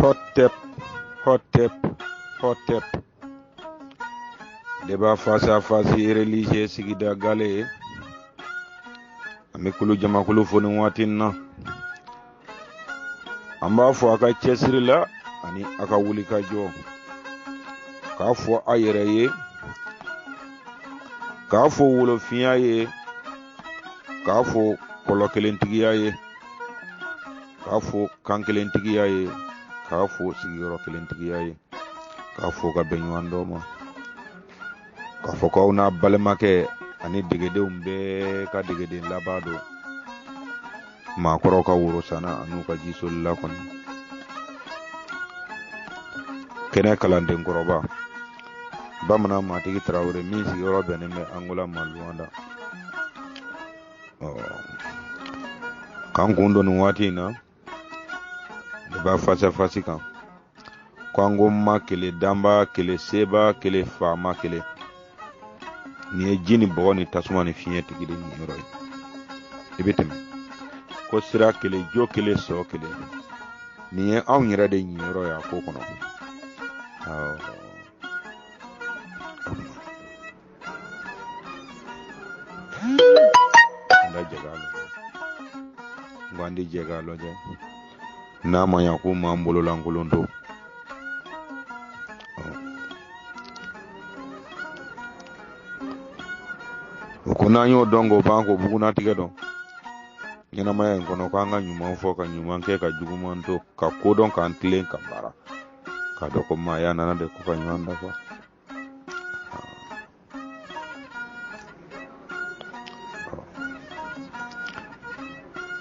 Hotep, Hotep, Hotep. Débat face à face religieux sigida gale. An bɛ kulu jamakulu fo nin waati in na. An b'a fɔ a ka cɛsiri la ani a ka wulikajɔ. K'a fɔ a yɛrɛ ye, k'a fɔ wolofinya ye, k'a fɔ kɔlɔ kelentigiya ye, k'a fɔ kan kelentigiya ye, k'a fɔ sigiyɔrɔ kelentigiya ye, k'a fɔ ka bɛn ɲɔgɔn dɔ ma, k'a fɔ k'aw n'a balimakɛ ani degedenw bɛɛ ka degeden laban don maakɔrɔw ka worosanna an'u ka jisolila kɔni. Kɛnɛ kalandenkɔrɔba bamanan matigi tarawele min sigiyɔrɔ bɛnnen bɛ Angola ma Luanda. K'an kun don nin waati in na débat face à face kan, ko an ko ma kelen danba kelen seba kelen faama kelen. Nin ye ji ni bɔgɔ ni tasuma ni fiɲɛ tigi de ɲiyɔrɔ ye. I bɛ tɛmɛ ko sira kelen, jo kelen, sɔ kelen. Nin ye anw yɛrɛ de ɲiyɔrɔ ye a ko kɔnɔ. Awɔ. An da jɛ k'a lajɛ. N ko an tɛ jɛ k'a lajɛ. N'a ma ɲa k'u m'an bolo lankolon to. O ko n'an y'o dɔn k'o ban k'o bugunnatigɛ dɔn ɲɛnamaya in kɔnɔ, k'an ka ɲuman fɔ, ka ɲuman kɛ, ka juguman to, ka ko dɔn, k'an tilen, ka baara, k'a dɔn ko maaya nana de ko ka ɲɔgɔn dafa.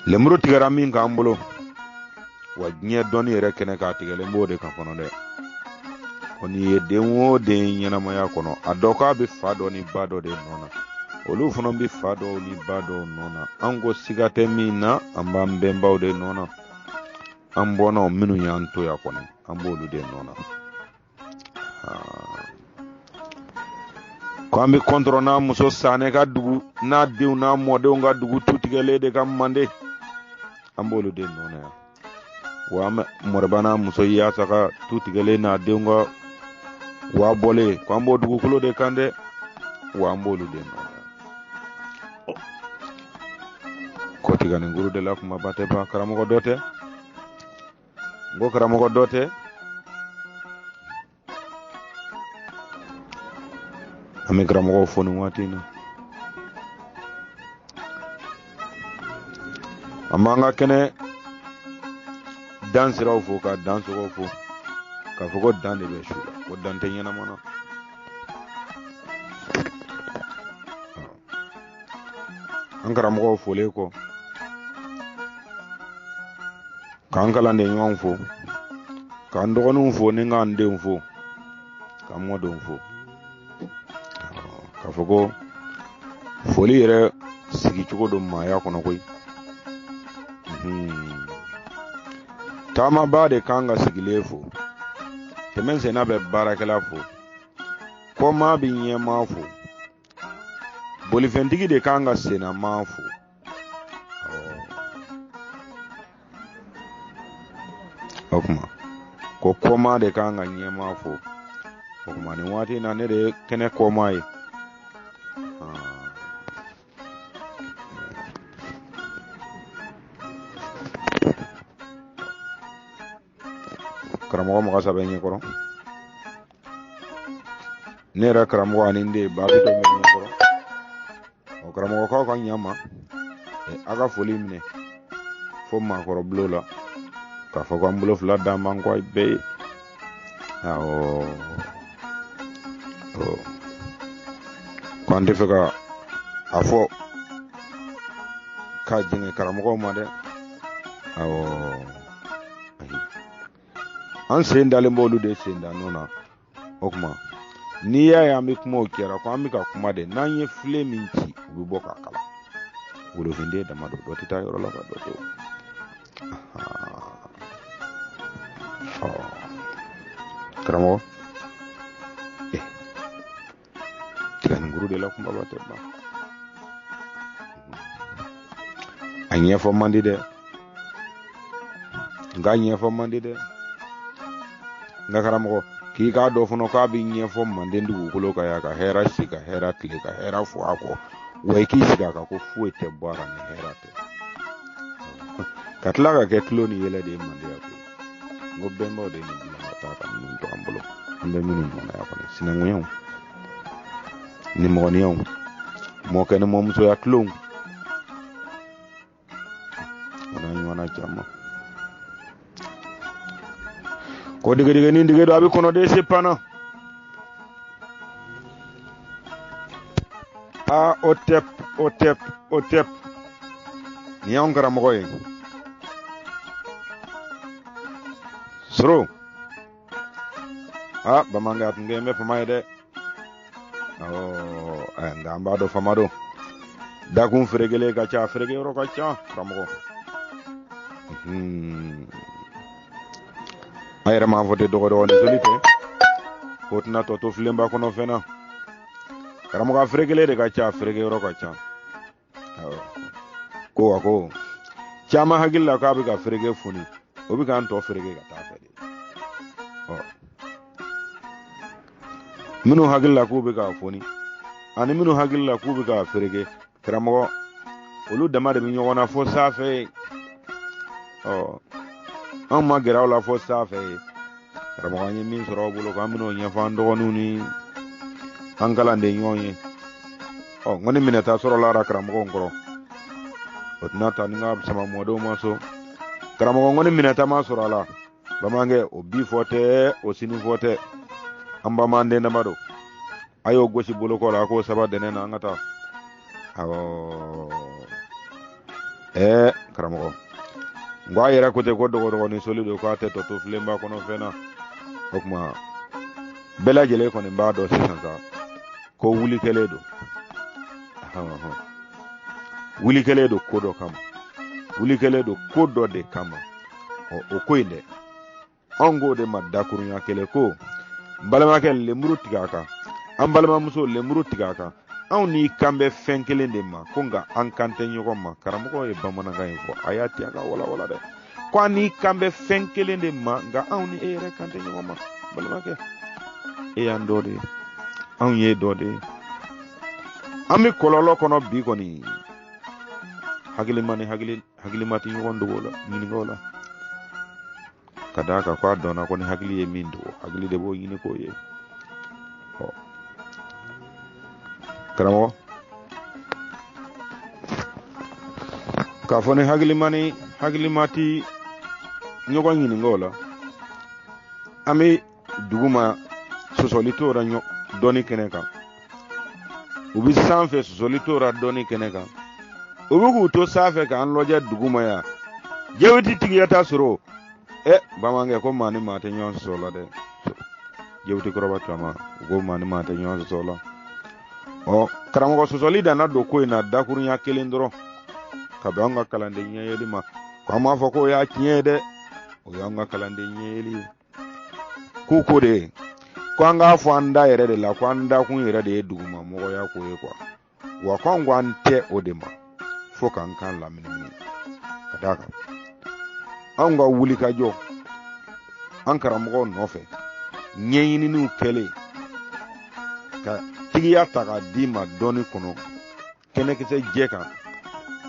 Lemuru tigɛra min k'an bolo, wa diɲɛ dɔnni yɛrɛ kɛnɛ k'a tigɛlen b'o de kan fana dɛ. Ko n'i ye den o den ɲɛnamaya kɔnɔ, a dɔn k'a bɛ fa dɔ ni ba dɔ de nɔ na, olu fana bɛ fa dɔw ni ba dɔw nɔ na. An ko siga tɛ min na, an b'an bɛnbaw de nɔ na, an bɔnnaw minnu y'an to yan kɔni, an b'olu de nɔ na. Ko an bɛ kɔntɔrɔ n'a muso sanɛ ka dugu n'a denw n'a mɔdenw ka dugu tutigɛlen de ka mande, an b'olu de nɔ na yan. Wa an bɛ mɔriba n'a muso yaasa ka tutigɛlen n'a denw ka waa bɔlen, ko an b'o dugukolo de kan dɛ, wa an b'olu de nɔ na yan. Ko tiganikuru de la kumaba tɛ ban, karamɔgɔ dɔ tɛ, n ko karamɔgɔ dɔ tɛ. An bɛ karamɔgɔw fo nin waati in na. An b'an ka kɛnɛ dan siraw fo, ka dan sogow fo, k'a fɔ ko dan de bɛ su la, ko dan tɛ ɲɛnama na. An karamɔgɔw folen kɔ, k'an kalanden ɲumanw fo, k'an dɔgɔninw fo, ni k'an denw fo, k'an mɔdenw fo, k'a fɔ ko foli yɛrɛ sigicogo don maaya kɔnɔ koyi. Taamabaa de kan ka sigilen fo, tɛmɛ senna bɛ baarakɛla fo, kɔmaa bɛ ɲɛmaa fo, bolifɛntigi de kan ka sennamaa fo. O tuma ko kɔmaa de kan ka ɲɛmaa fo. O tuma nin waati in na, ne de ye kɛnɛ kɔmaa ye. Karamɔgɔ Magasa bɛ ɲɛkɔrɔ, ne yɛrɛ karamɔgɔ ani n den Babito bɛ ɲɛkɔrɔ. O karamɔgɔkaw ka ɲa ma, a ka foli minɛ fo maakɔrɔ bulon la, k'a fɔ k'an bolo fila d'an b'an kɔ bɛɛ ye. Awɔ, ko an tɛ fɛ ka a fɔ k'a jɛngɛ karamɔgɔw ma dɛ. Awɔ, ayi, an sen dalen b'olu de sen da nɔ na. O tuma n'i y'a ye an bɛ kuma o kɛra ko an bɛ ka kuma de, n'an ye filen min ci, u bɛ bɔ k'a kala. Wolofinden dama don, dɔ tɛ taa yɔrɔ la ka dɔ to. Karamɔgɔ, tiganikuru de la kumaba tɛ ban, a ɲɛfɔ man di dɛ, nka ɲɛfɔ man di dɛ. Nka karamɔgɔ, k'i k'a dɔn fana k'a bɛ ɲɛfɔ manden dugukolo kan yan, ka hɛrɛ si, ka hɛrɛ tile, ka hɛrɛ fɔ a kɔ. Wa i k'i sigi a kan ko foyi tɛ bɔ a la ni hɛrɛ tɛ. Ka tila ka kɛ tulo ni yɛlɛ de ye manden yan koyi. N ko bɛnbaw de ye nin dilan ka taa ka ninnu to an bolo. An bɛ minnu nɔ na yan kɔni, sinankunyaw, nimɔgɔniyaw, mɔkɛ ni mɔmusoya tulonw, o n'a ɲɔgɔnna caman. Ko degedegeni dege don, a bɛ kɔnɔden se panna. Aa, o tɛ, o tɛ, o tɛ. Nin y'anw karamɔgɔ ye. Soro. Aa, bamankɛ, a tun kɛlen bɛ fama ye dɛ. Awɔ, nka an b'a dɔn fama don. Dakun ferekelen ka ca, fereke yɔrɔ ka ca, karamɔgɔ. A yɛrɛ m'a fɔ ten dɔgɔdɔgɔ ni soli tɛ. Ko tɛna tɔ to filenba kɔnɔ fɛn na. Karamɔgɔ, a ferekelen de ka ca, fereke yɔrɔ ka ca. Awɔ. Ko wa ko caman hakili la k'a bɛ ka fereke foni, o bɛ k'an tɔ fereke ka taa fɛ de. Ɔ, minnu hakili la k'u bɛ k'a foni ani minnu hakili la k'u bɛ k'a fereke, karamɔgɔ, olu dama de bɛ ɲɔgɔn na fo sanfɛ ye. Ɔ, anw ma gɛrɛ aw la fo sanfɛ ye. Karamɔgɔ, an ye min sɔrɔ aw bolo k'an bɛn'o ɲɛfɔ an dɔgɔninw ni an kalanden ɲɔgɔn ye. Ɔ, n ko ni minɛta sɔrɔla la karamɔgɔw kɔrɔ, o tɛna ta ni ka sama mɔdenw ma so. Karamɔgɔ, n ko ni minɛta ma sɔrɔ a la, bamankɛ, o bi fɔ tɛ, o sini fɔ tɛ. An bamaden dama don. A y'o gosi bolokɔ la, a k'o saba dɛnɛ na, an ka taa. Awɔ, ɛɛ karamɔgɔ, n ko a yɛrɛ ko ten ko dɔgɔdɔgɔnin soli don, k'a tɛ tɔ to filenba kɔnɔ fɛn na. O tuma bɛɛ lajɛlen kɔni b'a dɔn sisan sa ko wuli kɛlen don, wuli kɛlen don ko dɔ kama, wuli kɛlen don ko dɔ de kama. Ɔ, o ko in dɛ, anw k'o de ma dakurunya kelen ko n balimakɛ, lemuru tigɛ a kan, an balimamuso, lemuru tigɛ a kan. Anw n'i kan bɛ fɛn kelen de ma ko, nka an kan tɛ ɲɔgɔn ma. Karamɔgɔ ye bamanankan in fɔ, a y'a ti a ka walawala dɛ, ko an n'i kan bɛ fɛn kelen de ma, nka anw ni e yɛrɛ kan tɛ ɲɔgɔn ma. Balimakɛ, e y'an dɔ de ye, anw ye dɔ de ye. An bɛ kɔlɔlɔ kɔnɔ bi kɔni. Hakilima ni hakilima tɛ ɲɔgɔn dogo la, ɲininka o la, ka d'a kan ko a dɔnna ko ni hakili ye min dogo, hakili de b'o ɲini k'o ye. Ɔ karamɔgɔ, k'a fɔ ni hakilima ni hakilima ti ɲɔgɔn ɲininka o la, an bɛ duguma sɔsɔli t'o la dɔnni kɛnɛ kan, u bɛ sanfɛ sɔsɔli t'o la dɔnni kɛnɛ kan, u bɛ k'u to sanfɛ k'an lajɛ duguma yan. Jawiti tigiya t'a sɔrɔ. Ɛ bamankɛ, ko maa ni maa tɛ ɲɔgɔn sɔsɔ la dɛ. Jawiti kɔrɔba caman u ko maa ni maa tɛ ɲɔgɔn sɔsɔ la. Ɔ karamɔgɔ, sɔsɔli danna don ko in na dakurunya kelen dɔrɔn ka bɛn anw ka kalanden ɲɛyeli ma. Ko an m'a fɔ k'o y'a tiɲɛ ye dɛ, o y'anw ka kalanden ɲɛyeli ye. K'u ko de ko an k'a fɔ an da yɛrɛ de la ko an dakun yɛrɛ de ye dugumamɔgɔya ko ye kuwa. Wa ko an ko an tɛ o de ma fo k'an kan laminimini, ka d'a kan anw ka wuli ka jɔ an karamɔgɔw nɔfɛ ɲɛɲininiw kɛlen ka tigiya ta k'a d'i ma dɔnni kɔnɔ kɛnɛkisɛ jɛ kan,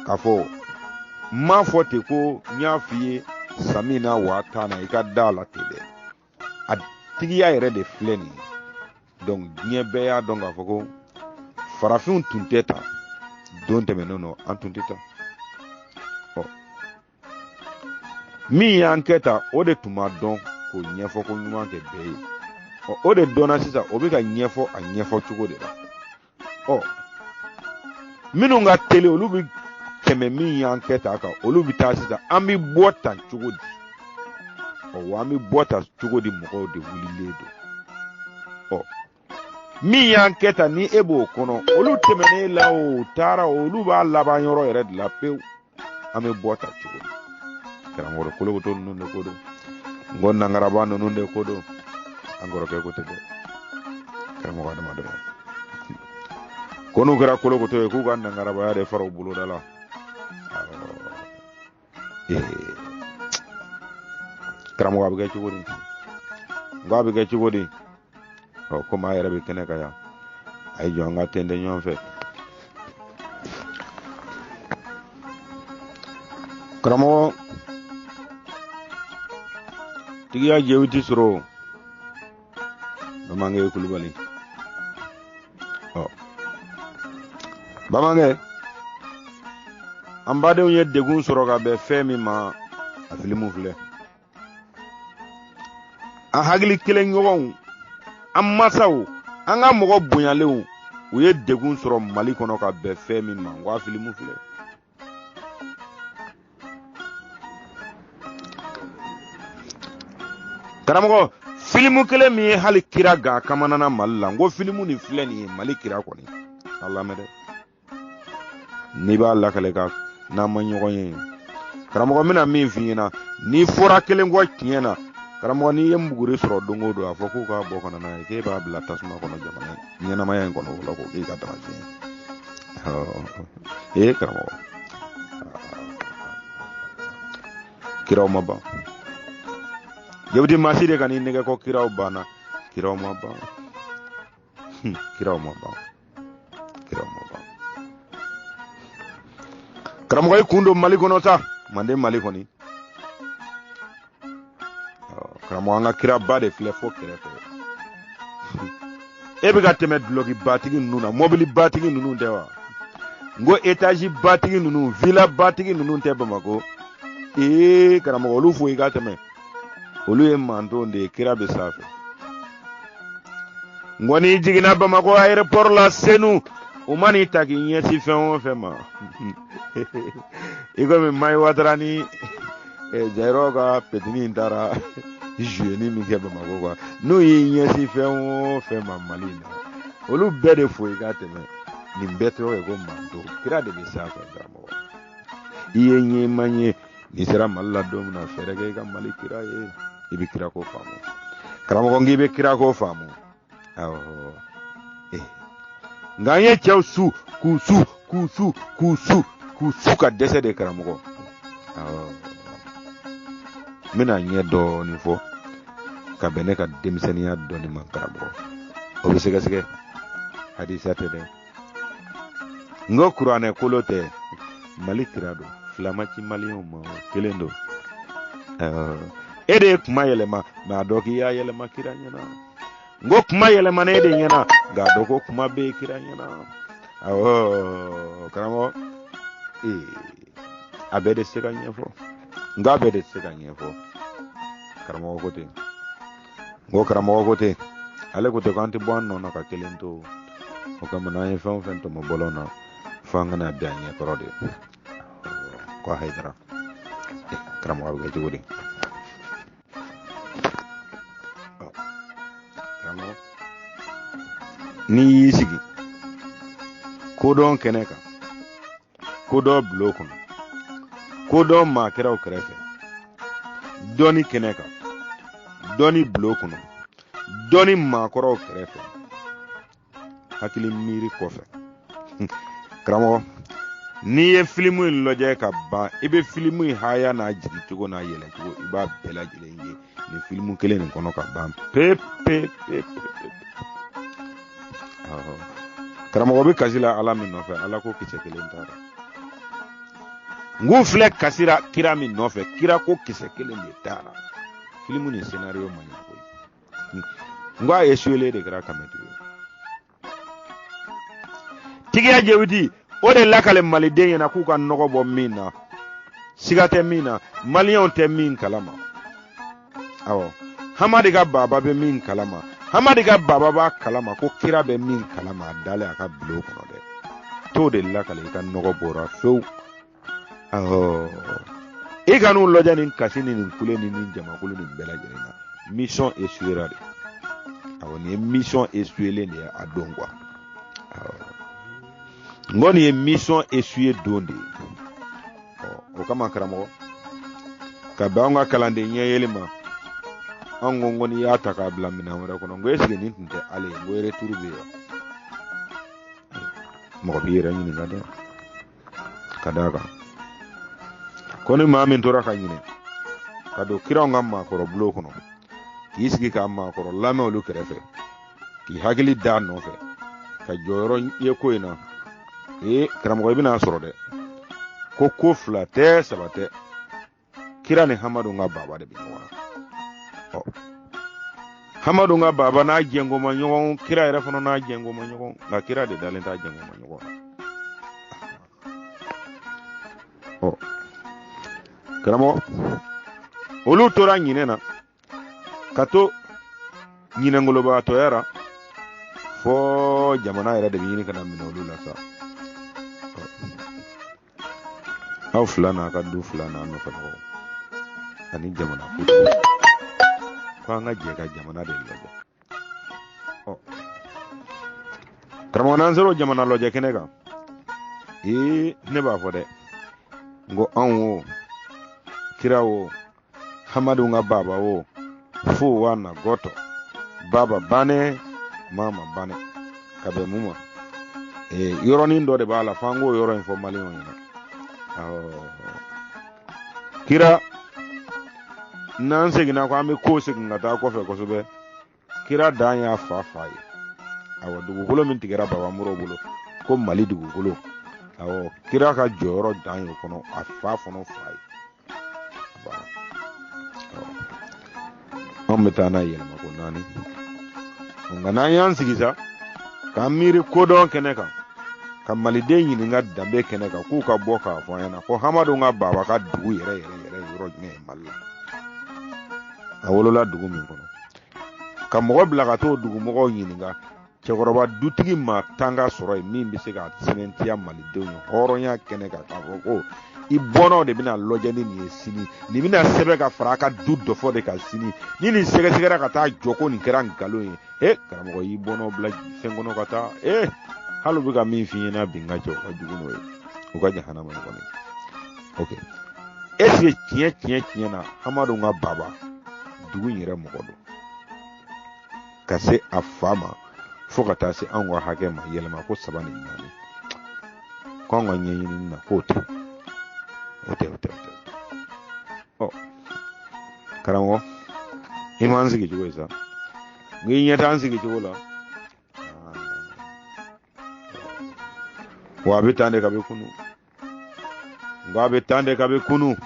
k'a fɔ n m'a fɔ ten ko n y'a f'i ye sami na waa tan na, i ka da la ten dɛ. A tigiya yɛrɛ de filɛ nin ye. Donc diɲɛ bɛɛ y'a dɔn k'a fɔ ko farafinw tun tɛ tan don tɛmɛnen nɔ, an tun tɛ tan. Ɔ, min y'an kɛ tan, o de tun ma dɔn k'o ɲɛfɔ ko ɲuman kɛ bɛɛ ye. Ɔ, o de dɔnna sisan, o bɛ ka ɲɛfɔ a ɲɛfɔ cogo de la. Ɔ, minnu ka teli, olu bɛ tɛmɛ min y'an kɛ tan kan, olu bɛ taa sisan. An bɛ bɔ tan cogo di? Ɔ, wa an bɛ bɔ tan cogo di? Mɔgɔw de wulilen don. Ɔ, min y'an kɛ tan, ni e b'o kɔnɔ, olu tɛmɛnen la, o taara, olu b'a laban yɔrɔ yɛrɛ de la pewu. An bɛ bɔ tan cogo di? Karamɔgɔ, kolokoto ninnu de ko don, n ko nangaraba ninnu de ko don. An kɔrɔkɛ ko ten dɛ, karamɔgɔ adamadenw ko n'u kɛra kolokoto ye, k'u ka nangarabaya de fara u boloda la. Karamɔgɔ, a bɛ kɛ cogo di? N ko a bɛ kɛ cogo di? Ɔ, komi a yɛrɛ bɛ kɛnɛ kan yan, a ye jɔ an ka tɛntɛn ɲɔgɔn fɛ. Karamɔgɔ, tigiya jewi ti sɔrɔ bamankɛ Kulubali. Ɔ, bamankɛ, an badenw ye degun sɔrɔ ka bɛn fɛn min ma, a filimu filɛ. An hakili kelen ɲɔgɔnw, an masaw, an ka mɔgɔ bonyalenw, u ye degun sɔrɔ Mali kɔnɔ ka bɛn fɛn min ma, n ko a filimu filɛ. Karamɔgɔ, filimu kelen min ye hali kira gan kamanana Mali la, n ko filimu nin filɛ nin ye, Mali kira kɔni. A lamɛn dɛ, n'i b'a lakale ka n'an ma ɲɔgɔn ye. Karamɔgɔ, n bɛna min f'i ɲɛna, n'i fɔra kelen kɔ tiɲɛ na, karamɔgɔ, n'i ye nbuguri sɔrɔ don o don, a fɔ k'u k'a bɔ ka na n'a ye, k'e b'a bila tasuma kɔnɔ jamana ɲɛnamaya in kɔnɔ, o la k'o k'i ka taamasiyɛn ye. Ee karamɔgɔ, kiraw ma ban. Jabiti, maa si de kan'i nɛgɛn ko kiraw banna. Kiraw ma ban, kiraw ma ban, kiraw ma ban. Karamɔgɔ, i kun don Mali kɔnɔ sa, manden Mali kɔni. Karamɔgɔ, an ka kiraba de filɛ fo kɛrɛfɛ. E bɛ ka tɛmɛ dulɔkibatigi ninnu na, mɔbilibatigi ninnu tɛ wa? N ko etazibatigi ninnu, vilabatigi ninnu tɛ Bamakɔ? Ee karamɔgɔ, olu fo i ka tɛmɛ, olu ye mantonw de ye, kira bɛ sanfɛ. N ko n'i jiginna Bamakɔ aéroport la Senu, u man'i ta k'i ɲɛsin fɛn o fɛn ma, i komi Mayi Watara ni Jayirɔ ka petini in taara zuyeni min kɛ Bamakɔ quoi, n'u y'i ɲɛsin fɛn o fɛn ma Mali in na, olu bɛɛ de fo i ka tɛmɛ. Nin bɛɛ tɔgɔ ye ko manton. Kira de bɛ sanfɛ. Karamɔgɔ, i ye ɲɛ ma ɲɛ, n'i sera Mali la don min na, fɛɛrɛ kɛ i ka Mali kira ye, i bɛ kira ko faamu. Karamɔgɔ, n k'i bɛ kira ko faamu. Awɔ, nka an ye cɛw su k'u su k'u su k'u su k'u su ka dɛsɛ de. Karamɔgɔ, awɔ, n bɛna ɲɛ dɔɔnin fɔ ka bɛn ne ka denmisɛnninya dɔɔnin ma. Karamɔgɔ, o bɛ sɛgɛsɛgɛ, hadisa tɛ dɛ, n ko kuranɛ kolo tɛ, Mali kira don. Fila ma ci maliyɛnw ma, o kelen don. E de ye kuma yɛlɛma, mɛ a dɔn k'i y'a yɛlɛma kira ɲɛna. N ko kuma yɛlɛmana e de ɲɛna, nka a dɔn ko kuma bɛ yen kira ɲɛna. Awɔ karamɔgɔ, ee a bɛɛ de se ka ɲɛfɔ, nka a bɛɛ de se ka ɲɛfɔ. Karamɔgɔ ko ten, n ko karamɔgɔ ko ten, ale ko ten ko an tɛ bɔ an nɔ na ka kelen to. O kama n'an ye fɛn o fɛn tɔmɔ bɔlɔn na, fo an kana bin a ɲɛkɔrɔ de ko Hayidara. Karamɔgɔ, a bɛ kɛ cogo di? Karamɔgɔ, n'i y'i sigi kodɔn kɛnɛ kan, kodɔn bulon kɔnɔ, kodɔn maakɛraw kɛrɛfɛ, dɔnni kɛnɛ kan, dɔnni bulon kɔnɔ, dɔnni maakɔrɔw kɛrɛfɛ, hakili miiri kɔfɛ, karamɔgɔ, n'i ye filimu in lajɛ ka ban, i bɛ filimu in haya n'a jigin cogo n'a yɛlɛ cogo, i b'a bɛɛ lajɛlen ye nin filimu kelen nin kɔnɔ ka ban pe pe pe pe. Karamɔgɔ bɛ kasi la Ala min nɔfɛ, Ala ko kisɛ kelen taara. N k'u filɛ kasi la kira min nɔfɛ, kira ko kisɛ kelen de taara. Filimu nin scénario ma ɲɛ koyi. N ko a échoué de kɛra kamɛtiri ye. Tigiya jewiti o de lakale maliden ɲɛna k'u ka nɔgɔ bɔ min na, siga tɛ min na, maliyɛnw tɛ min kalama. Awɔ, Hamadi ka baba bɛ min kalama, Hamadi ka baba b'a kalama ko kira bɛ min kalama, a dalen a ka bulon kɔnɔ dɛ. T'o de lakale, i ka nɔgɔ bɔra fewu. Awɔ, i kan'u lajɛ nin kasi ni nin kule ni nin jamakulu nin bɛɛ lajɛlen na. Mission échouera de. Awɔ, nin ye mission échouélen de ye a don quoi. Awɔ, n ko nin ye mission échoué don de ye. Ɔ, o kama karamɔgɔ, ka bɛn anw ka kalanden ɲɛ yeli ma, anw ko n'i y'a ta k'a bila minɛn wɛrɛ kɔnɔ, n ko est ce que nin tun tɛ ale ye? N ko retour bɛ yen wa? Mɔgɔ b'i yɛrɛ ɲininka dɛ. Ka d'a kan ko ni maa min tora ka ɲinɛ ka don kiraw ka maakɔrɔ bulon kɔnɔ, K'i sigi k'a maakɔrɔ lamɛn olu kɛrɛfɛ, k'i hakili d'a nɔfɛ, ka jɔyɔrɔ ye ko in na. Ee karamɔgɔ, i bɛn'a sɔrɔ dɛ ko ko fila tɛ, saba tɛ, kira ni hamadu ka baba de bɛ ɲɔgɔn na. Ɔ hamadu ka baba n'a jɛnko ma ɲɔgɔn, kira yɛrɛ fana n'a jɛnko ma ɲɔgɔn, nka kira de dalen t'a jɛnko ma ɲɔgɔn na. Ɔ karamɔgɔ, olu tora ɲinɛ na ka to ɲinɛngolobaatɔya ra fo jamana yɛrɛ de bɛ ɲini ka na minɛ olu la sa. Aw fila n'a ka du fila n'a nɔfɛmɔgɔw ani jamana ko ko an ka jɛ ka jamana de lajɛ. Ɔ karamɔgɔ, n'an sera o jamana lajɛ kɛnɛ kan, ee ne b'a fɔ dɛ, n ko anw o kira o hamadu ka baba o fo wa na gɔtɔ baba banɛ mama banɛ ka bɛn mun ma. Ee yɔrɔnin dɔ de b'a la f'an k'o yɔrɔ in fɔ maliyɛnw ɲɛna. Awɔ kira, n'an seginna ko an bɛ ko segin ka taa kɔfɛ kosɛbɛ, kira dan y'a fa fa ye. Awɔ dugukolo min tigɛra baba moro bolo ko mali dugukolo, awɔ kira ka jɔyɔrɔ dan y'o kɔnɔ, a fa fana fa ye. Anw bɛ taa n'a yɛlɛma ko naani, nka n'an y'an sigi sa k'an miiri kodɔn kɛnɛ kan, ka maliden ɲininka danbe kɛnɛ kan, k'u ka bɔ k'a fɔ an ɲɛna ko hamadu ka baba ka dugu yɛrɛ yɛrɛ yɛrɛ yɔrɔ jumɛn ye mali la, a wolola dugu min kɔnɔ, ka mɔgɔ bila ka t'o dugumɔgɔw ɲininka, cɛkɔrɔba dutigi maa tan ka sɔrɔ yen min bɛ se ka sɛmɛntiya malidenw ye hɔrɔnya kɛnɛ kan k'a fɔ ko i bɔnnaw de bɛna lɔjɛ ni nin ye sini, nin bɛna sɛbɛn ka fara a ka du dɔfɔ de kan sini, ni nin sɛgɛsɛgɛra ka taa jɔ ko nin kɛra nkalon ye, e karamɔgɔ y'i bɔnnaw bila fɛn kɔnɔ ka taa. E hali u bɛ ka min f'i ɲɛna bi, n ka cɛ, o ka jugu n'o ye, u ka jahanama ye kɔni. Ok, est ce que tiɲɛ tiɲɛ tiɲɛ na hamadu ka baba dugu in yɛrɛ mɔgɔ don ka se a fa ma fo ka taa se anw ka hakɛ ma yɛlɛma ko saba ni naani, ko anw ka ɲɛɲinini na k'o tɛ, o tɛ, o tɛ, o tɛ. Ɔ karamɔgɔ, i m'an sigi cogo ye sa, n k'i ɲɛ t'an sigi cogo la wa a bɛ tan de kabi kunu, n ko a bɛ tan de kabi kunu.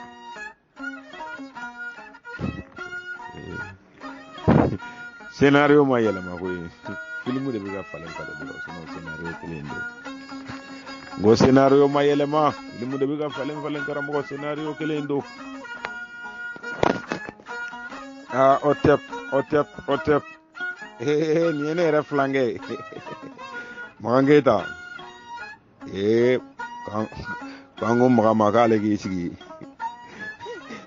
Scénario ma yɛlɛma koyi, filimu de bɛ ka falen falen dɔrɔn, sinon scénario kelen don. N ko scénario ma yɛlɛma, filimu de bɛ ka falen falen karamɔgɔ, scénario kelen don. Aa otep otep otep, ee nin ye ne yɛrɛ filankɛ ye, Makan Keyita. Ee k'an ko maga ma k'ale k'i sigi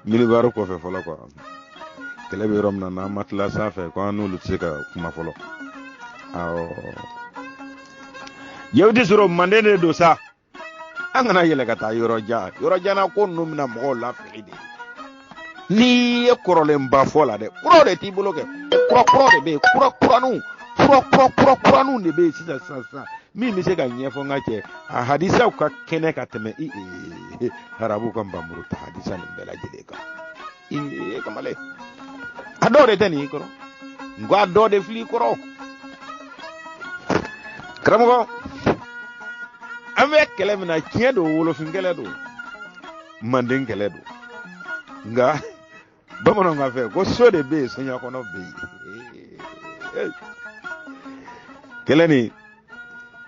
minibari kɔfɛ fɔlɔ kuwa, kɛlɛ bɛ yɔrɔ min na, n'an ma tila sanfɛ ko an n'olu tɛ se ka kuma fɔlɔ. Awɔ yahudi sɔrɔ manden de don sa, an kana yɛlɛ ka taa yɔrɔ jan, yɔrɔ jan na ko ninnu bɛna mɔgɔw lafili de. N'i ye kɔrɔlenba fɔ la dɛ, kuraw de t'i bolo kɛ, kura kuraw de bɛ yen, kura kuraninw, kura kura kura kuraninw de bɛ yen sisan sisan sisan min bɛ se ka ɲɛfɔ n ka cɛ, a hadisaw ka kɛnɛ ka tɛmɛ i harabu ka npanmuru ta hadisa nin bɛɛ lajɛlen kan. Ee kamalen, a dɔw de tɛ nin kɔrɔ, n ko a dɔw de filɛ i kɔrɔ. Karamɔgɔ, an bɛ kɛlɛ min na, tiɲɛ don, wolofin kɛlɛ don, manden kɛlɛ don, nka bamananw ka fɛ ko so de bɛ yen, soɲa kɔnɔ bɛ yen. Kɛlɛ nin,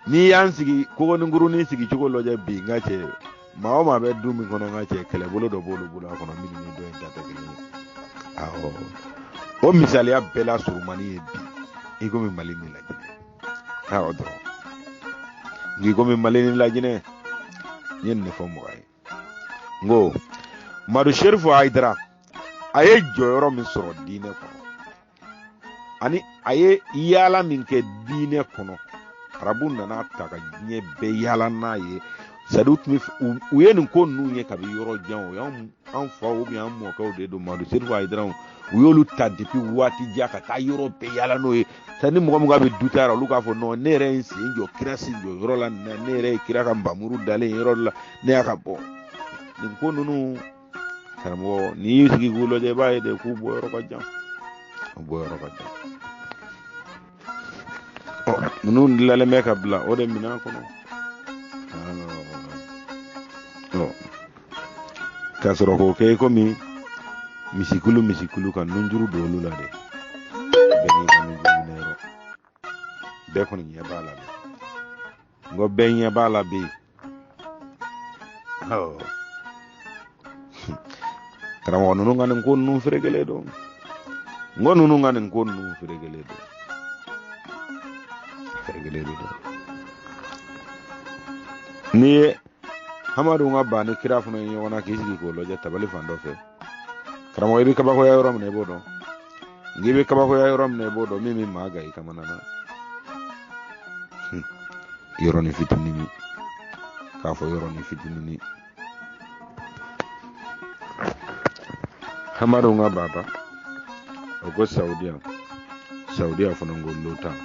n'i y'an sigi kogoninkurunin sigi cogo lajɛ bi, n ka cɛ, maa o maa bɛ du min kɔnɔ, n ka cɛ, kɛlɛbolo dɔ b'olu bolo a kɔnɔ minnu ni dɔ in ta tɛ kelen ye. Awɔ, o misaliya bɛɛ la surumani ye bi i komi Mali ni Lajinɛ. Awɔ dɔrɔn n'i komi Mali ni Lajinɛ, n ye nin de fɔ mɔgɔ ye, n ko Madu Serifu Hayidara, a ye jɔyɔrɔ min sɔrɔ diinɛ kɔnɔ ani a ye yaala min kɛ diinɛ kɔnɔ, arabu nana ta ka diɲɛ bɛɛ yaala n'a ye. Sadi tun bɛ u ye nin ko ninnu ye kabi yɔrɔ jan, o y'anw an faw ou bien an mɔkɛw de don. Madu Serifu Hayidara, u y'olu ta depuis waati jan ka taa yɔrɔ bɛɛ yaala n'o ye. Sadi ni mɔgɔ min k'a bɛ du ta olu k'a fɔ non, ne yɛrɛ ye n sen jɔ kira sen jɔ yɔrɔ la nin na, ne yɛrɛ ye kira ka npanmuru dalen yɔrɔ la, ne y'a ka bɔ nin ko ninnu. Karamɔgɔ, n'i y'i sigi k'u lajɛ, i b'a ye de k'u bɔ yɔrɔ ka jan. O bɔyɔrɔ ka jan. Ɔ, ninnu dilanlen bɛ ka bila o de minɛn kɔnɔ. Ɔ, ka sɔrɔ k'o kɛ i komi misikulu misikulu ka nunjuru don olu la de. Bɛɛ n'i ka nunjuru minɛ yɔrɔ. Bɛɛ kɔni ɲɛ b'a la bi. N ko bɛɛ ɲɛ b'a la bi. Karamɔgɔ ninnu ka nin ko ninnu ferekelen don. N ko ninnu ka nin ko ninnu ferekelen don. Ferekelen don. N'i ye Hamadu ka ba ni kira fana ye ɲɔgɔn na k'i sigi k'o lajɛ tabali fan dɔ fɛ, karamɔgɔ i bɛ kabakoya yɔrɔ min na i b'o dɔn. N'i bɛ kabakoya yɔrɔ min na i b'o dɔn min bɛ maa gan i kamana na. Yɔrɔnin fitinin k'a fɔ yɔrɔnin fitinin. Hamadu ka baba o ko Saudiya, Saudiya fana ko l'OTAN.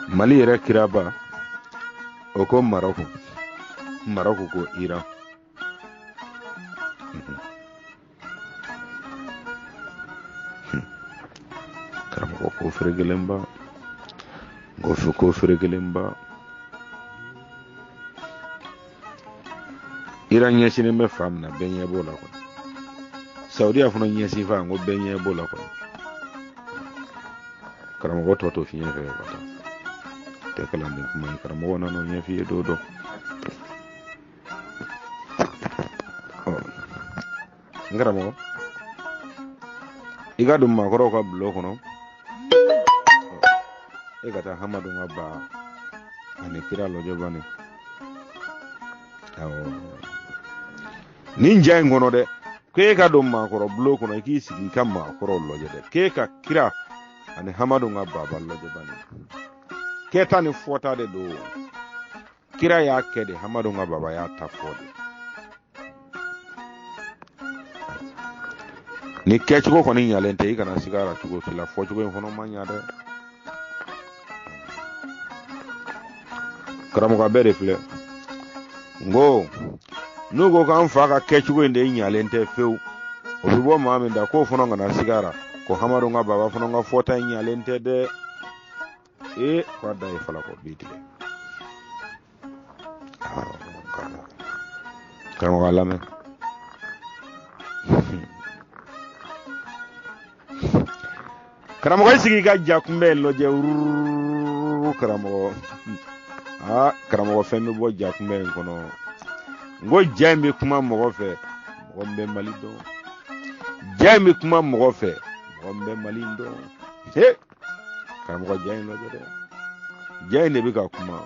Mali yɛrɛ kiraba o ko Marɔku, Marɔku ko Iran. Karamɔgɔ ko ferekelenba, ko ko ferekelenba. Iran ɲɛsinnen bɛ fan min na bɛɛ ɲɛ b'o la kɔni. Saudiya fana ɲɛsin fan ko bɛɛ ɲɛ b'o la kɔni. Karamɔgɔ tɔ to fiɲɛ fɛ ka taa. Tɛ kalanden kuma ye, karamɔgɔ nana o ɲɛf'i ye don dɔ. N karamɔgɔ, i ka don maakɔrɔw ka bulon kɔnɔ, e ka taa Hamadu ka ba ani kira lajɛ bani. Awɔ, nin ja in kɔnɔ dɛ, k'e ka don maakɔrɔ bulon kɔnɔ, i k'i sigi i ka maakɔrɔw lajɛ dɛ, k'e ka kira ani Hamadu ka baba lajɛ bani. Kɛta ni fɔta de don. Kira y'a kɛ de, Hamadu ka baba y'a ta fɔ de. Ni kɛcogo kɔni ɲalen tɛ, i kana siga a la cogo si la, fɔcogo in fana ma ɲa dɛ. Karamɔgɔ bɛɛ de filɛ. N ko n'u ko k'an fa ka kɛcogo in de ɲalen tɛ fewu, o bɛ bɔ maa min da, k'o fana kana siga a la ko Hamadu ka baba fana ka fɔta in ɲalen tɛ dɛ. Ee, k'a da ye falakɔ bi tigɛ. Karamɔgɔ a lamɛn. Karamɔgɔ i sigi i ka ja kunbɛn lajɛ wuruu karamɔgɔ. Aa karamɔgɔ, fɛn bɛ bɔ ja kunbɛn in kɔnɔ. N ko ja in bɛ kuma mɔgɔ fɛ, mɔgɔ min bɛ Mali dɔn. Ja in bɛ kuma mɔgɔ fɛ, mɔgɔ min bɛ Mali dɔn. He! Karamɔgɔ ja in lajɛ dɛ. Ja in de bɛ ka kuma.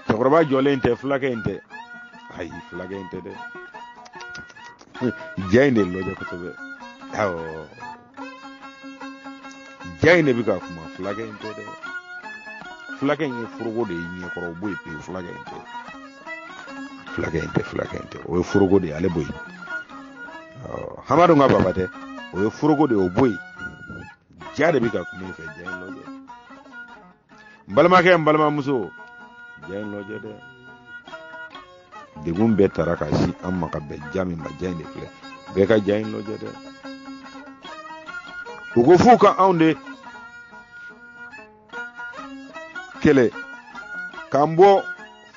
Cɛkɔrɔba jɔlen tɛ, fulakɛ in tɛ. Ayi, fulakɛ in tɛ dɛ. Ja in de lajɛ kosɛbɛ. Awɔ, ja in de bɛ ka kuma, fulakɛ in tɛ dɛ. Fulakɛ in ye foroko de ye ɲɛkɔrɔ, o bɔ yen pewu. Fulakɛ in tɛ, fulakɛ in tɛ, fulakɛ in tɛ. O ye foroko de ye, ale bɔ yen. Hamadu ka baba tɛ, o ye foroko de ye, o bɔ yen. Ja de bɛ ka kuma i fɛ, ja in lajɛ. N balimakɛ, n balimamuso, ja in lajɛ dɛ. Degun bɛɛ tara ka sin an ma ka bɛn ja min ma, ja in de filɛ. Bɛɛ ka ja in lajɛ dɛ. U ko f'u ka anw de kɛlɛ k'an bɔ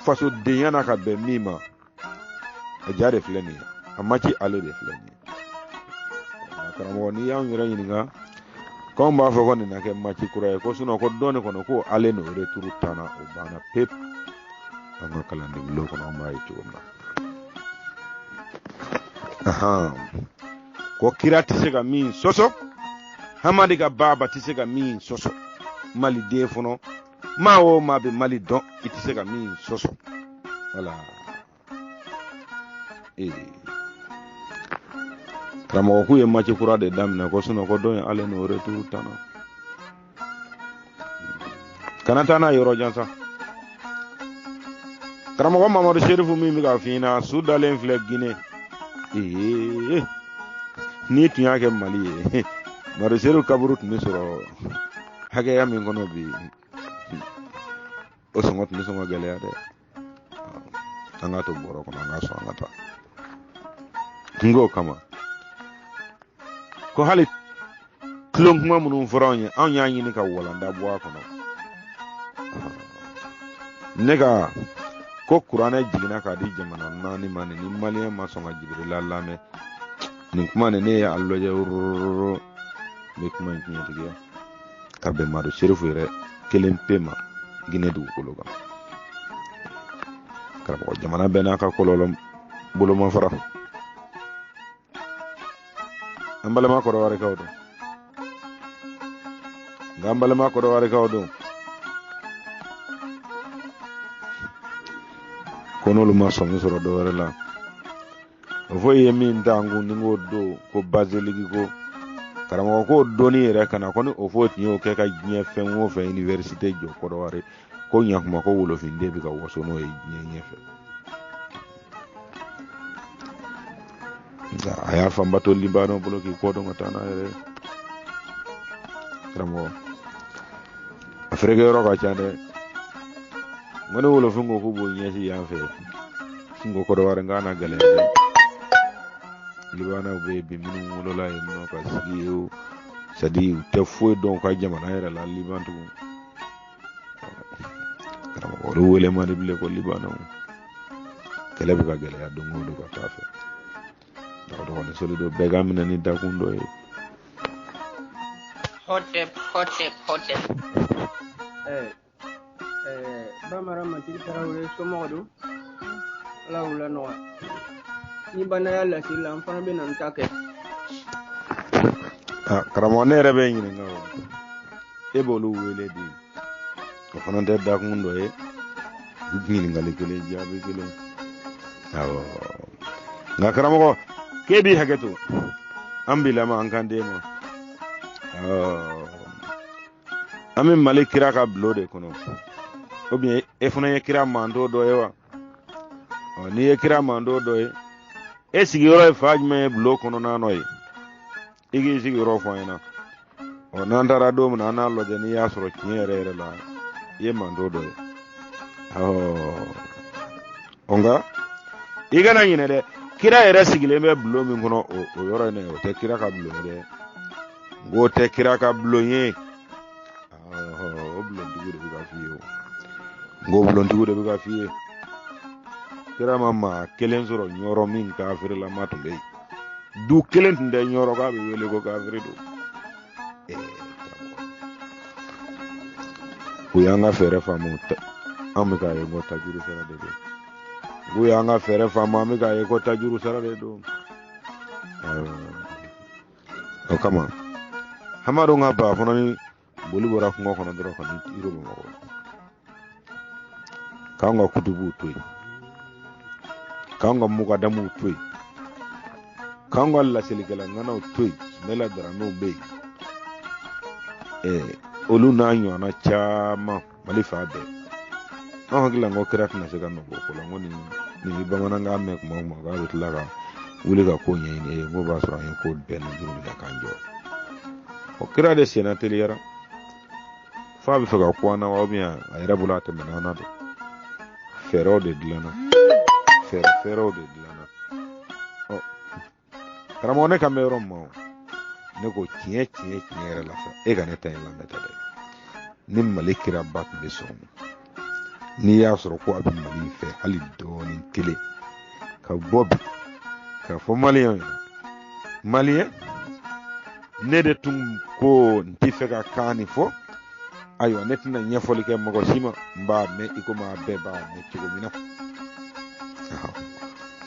fasodenya na ka bɛn min ma, a ja de filɛ nin ye, a ma ci ale de filɛ nin ye. Karamɔgɔ, n'i y'anw yɛrɛ ɲininka, k'anw b'a fɔ ko nin na kɛ match kura ye, ko sinɔn ko dɔɔni kɔnɔ ko aller n'o retour tanna, o banna pewu. An ka kalanden bulon kɔnɔ, an b'a ye cogo min na, ko kira tɛ se ka min sɔsɔ, Hamadi ka baaba tɛ se ka min sɔsɔ, maliden fɔlɔ, maa o maa bɛ Mali dɔn, i tɛ se ka min sɔsɔ. Wala ee, karamɔgɔ, k'u ye match kura de daminɛ, ko sinɔn ko dɔ in aller n'o retour tanna. Kana taa n'a yɔrɔ jan sa. Karamɔgɔ Mamadu Serifu min bɛ k'a f'i ɲɛna, su dalen filɛ Gine. Ee, n'i tun y'a kɛ Mali ye, Mamadu Serifu kaburu tun bɛ sɔrɔ hakɛya min kɔnɔ bi, o sɔngɔ tun bɛ sɔn ka gɛlɛya dɛ. An k'a to bɔrɔ kɔnɔ, an k'a sɔn, an ka taa. N k'o kama, Ko hali tulon kuma minnu fɔra anw ye, anw y'a ɲini ka walanda bɔ a kɔnɔ. Ne ka ko kuranɛ jiginna k'a di jamana naani ma, ni maliyɛn ma sɔn ka jibirila lamɛn nin kuma nin, ne ye a lajɛ rororo, n bɛ kuma in tiɲɛtigiya ka bɛn Madu Serifu yɛrɛ kelen pe ma Gine dugukolo kan. Karamɔgɔ, jamana bɛɛ n'a ka kɔlɔlɔ bolomafara. An balima kɔrɔwarikaw don, nka an balima kɔrɔwarikaw don ko n'olu ma sɔmi sɔrɔ dɔ wɛrɛ la, o fɔ i ye min ta n kun ni k'o don ko bazeliki ko karamɔgɔ k'o donni yɛrɛ kana ko ni o fɔ tun y'o kɛ ka diɲɛ fɛn o fɛn université jɔ Kɔrɔwari ko ɲakuma ko wolofinden bɛ ka waso n'o ye diɲɛ ɲɛfɛ. Nka a y'a fanba to libanɛw bolo k'i kɔ don ka taa n'a yɛrɛ ye. Karamɔgɔ, a feereke yɔrɔ ka ca dɛ. N ko ni wolofin ko k'u b'o ɲɛsin yan fɛ, n ko Kɔrɔwari k'a na gɛlɛya dɛ. Libanɛw bɛ yen bi minnu wolola yen nɔ ka sigi yen o, c'est à dire u tɛ foyi dɔn u ka jamana yɛrɛ la Liban tugun. Karamɔgɔ, olu wele man di bilen ko libanɛw. Kɛlɛ bɛ ka gɛlɛya don o don ka taa fɛ. Dɔgɔdɔgɔnin soli don, bɛɛ ka minɛ ni dakun dɔ ye. Hotep, hotep, hotep. Bamara Matigi Tarawele somɔgɔ don, Ala wula nɔgɔya. Ni banna y'a laseli la, n fana bɛ na n ta kɛ. Karamɔgɔ, ne yɛrɛ bɛ ɲininka o, e b'olu wele di? O fana tɛ dakun dɔ ye? Ɲininkali kelen, jaabi kelen. Awɔ, nka karamɔgɔ, k'e b'i hakɛ to an bilama an kan den ma. Awɔ, an bɛ Mali kira ka bulon de kɔnɔ, ou bien e fana ye kira mantɔn dɔ ye wa? Ɔ, n'i ye kira mantɔn dɔ ye, e sigiyɔrɔ ye fan jumɛn ye bulon kɔnɔna nɔ ye? I k'i sigiyɔrɔ fɔ an ɲɛna. Ɔ, n'an taara don min na, an n'a lajɛ n'i y'a sɔrɔ tiɲɛ yɛrɛ yɛrɛ la i ye mantɔn dɔ ye. Ɔ, nka i kana ɲinɛ dɛ, kira yɛrɛ sigilen bɛ bulon min kɔnɔ, o yɔrɔ in o tɛ kira ka bulon ye dɛ. N k'o tɛ kira ka bulon ye. O bulontigiw de bɛ ka f'i ye o. N k'o bulontigiw de bɛ ka f'i ye. Kira ma maa kelen sɔrɔ Ɲɔrɔ min kafirilama tun bɛ yen. Du kelen tun tɛ Ɲɔrɔ k'a bɛ wele ko kafiri don. U y'an ka fɛɛrɛ faamu, an bɛ k'a ye ko tajuru sara de don. U y'an ka fɛɛrɛ faamu, an bɛ k'a ye ko tajuru sara de don. O kama Hamadu ka ba fana ni boli bɔra kungo kɔnɔ dɔrɔn ka n'i tiro Bamakɔ, k'an ka kutubuw to yen, k'an ka mugadamuw to yen, k'an ka laselikɛla ŋanaw to yen, Sumela Daramew bɛ yen, olu n'a ɲɔgɔnna caman Mali fan bɛɛ. An hakili la n ko kira tɛna se ka nɔ bɔ ko la. N ko nin bɛ bamanankan mɛn kuma o kuma k'a bɛ tila ka wuli ka ko ɲɛɲini e ye, n ko b'a sɔrɔ an ye ko bɛɛ ni juru minɛ k'an jɔ. Ɔ, kira de senna teliyara f'a bɛ fɛ ka ko an na wa, a yɛrɛ bolo a tɛmɛna an na de. Fɛɛrɛw de dilanna, fɛɛrɛw de dilanna. Ɔ karamɔgɔ, ne kan bɛ yɔrɔ min ma o, ne ko tiɲɛ tiɲɛ tiɲɛ yɛrɛ la sa, e ka ne ta in lamɛn ta dɛ. Ni Mali kiraba tun bɛ sɔn, n'i y'a sɔrɔ ko a bɛ Mali in fɛ hali dɔɔnin kelen, ka bɔ bi k'a fɔ maliyɛnw ɲɛna, maliyɛn, ne de tun ko n tɛ fɛ ka kan nin fɔ, ayiwa ne tɛna ɲɛfɔli kɛ mɔgɔ si ma, n b'a mɛn i komi a bɛɛ b'a mɛn cogo min na.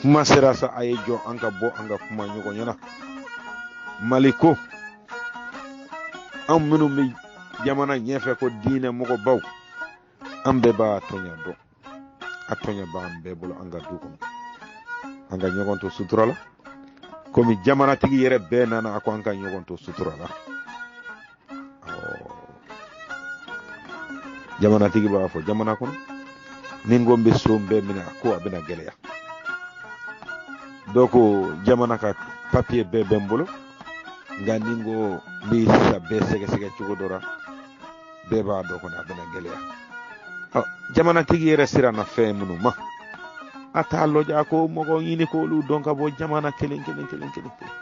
Kuma sera sa, a ye jɔ an ka bɔ an ka kuma ɲɔgɔn ɲɛna. Mali ko, anw minnu bɛ jamana ɲɛfɛ ko diinɛ mɔgɔbaw, an bɛɛ b'a tɔɲa dɔn, a tɔɲa b'an bɛɛ bolo an ka du kɔnɔ, an ka ɲɔgɔn to sutura la, komi jamanatigi yɛrɛ bɛɛ nana a ko an ka ɲɔgɔn to sutura la. Jamanatigi b'a fɔ jamana kɔnɔ, ni n ko n bɛ so bɛɛ minɛ, a ko a bɛna gɛlɛya. Dɔw ko jamana ka papiye bɛɛ bɛ n bolo, nka ni n ko n bɛ sisan bɛɛ sɛgɛsɛgɛ cogo dɔ la, bɛɛ b'a dɔn kɔni a bɛna gɛlɛya. Ɔ, jamanatigi yɛrɛ siranna fɛn minnu ma, a t'a lɔja ko mɔgɔ ɲini k'olu dɔn ka bɔ jamana kelen kelen kelen kelen kelen.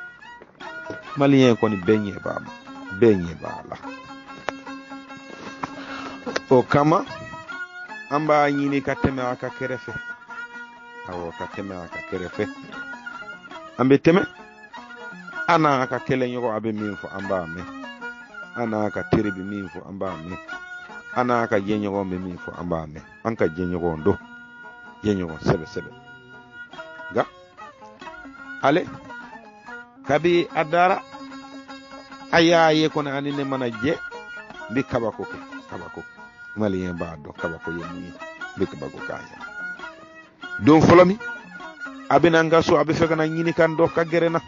Maliyɛn kɔni bɛɛ ɲɛ b'a ma, bɛɛ ɲɛ b'a la. O kama an b'a ɲini ka tɛmɛ a ka kɛrɛfɛ. Awɔ, ka tɛmɛ a ka kɛrɛfɛ. An bɛ tɛmɛ an n'a ka kɛlɛɲɔgɔn, a bɛ min fɔ an b'a mɛn. An n'a ka teri bɛ min fɔ an b'a mɛn. An n'a ka jɛɲɔgɔn bɛ min fɔ an b'a mɛn. An ka jɛɲɔgɔn don, jɛɲɔgɔn sɛbɛ sɛbɛ. Nka ale kabi a dara a y'a ye kɔni ani ne mana jɛ n bɛ kabako kɛ, kabako. Maliyɛn b'a dɔn kabako ye mun ye, n bɛ kabako k'a ye. Don fɔlɔ min a bɛna n ka so, a bɛ fɛ ka na ɲini ka n dɔn ka gɛrɛ n na.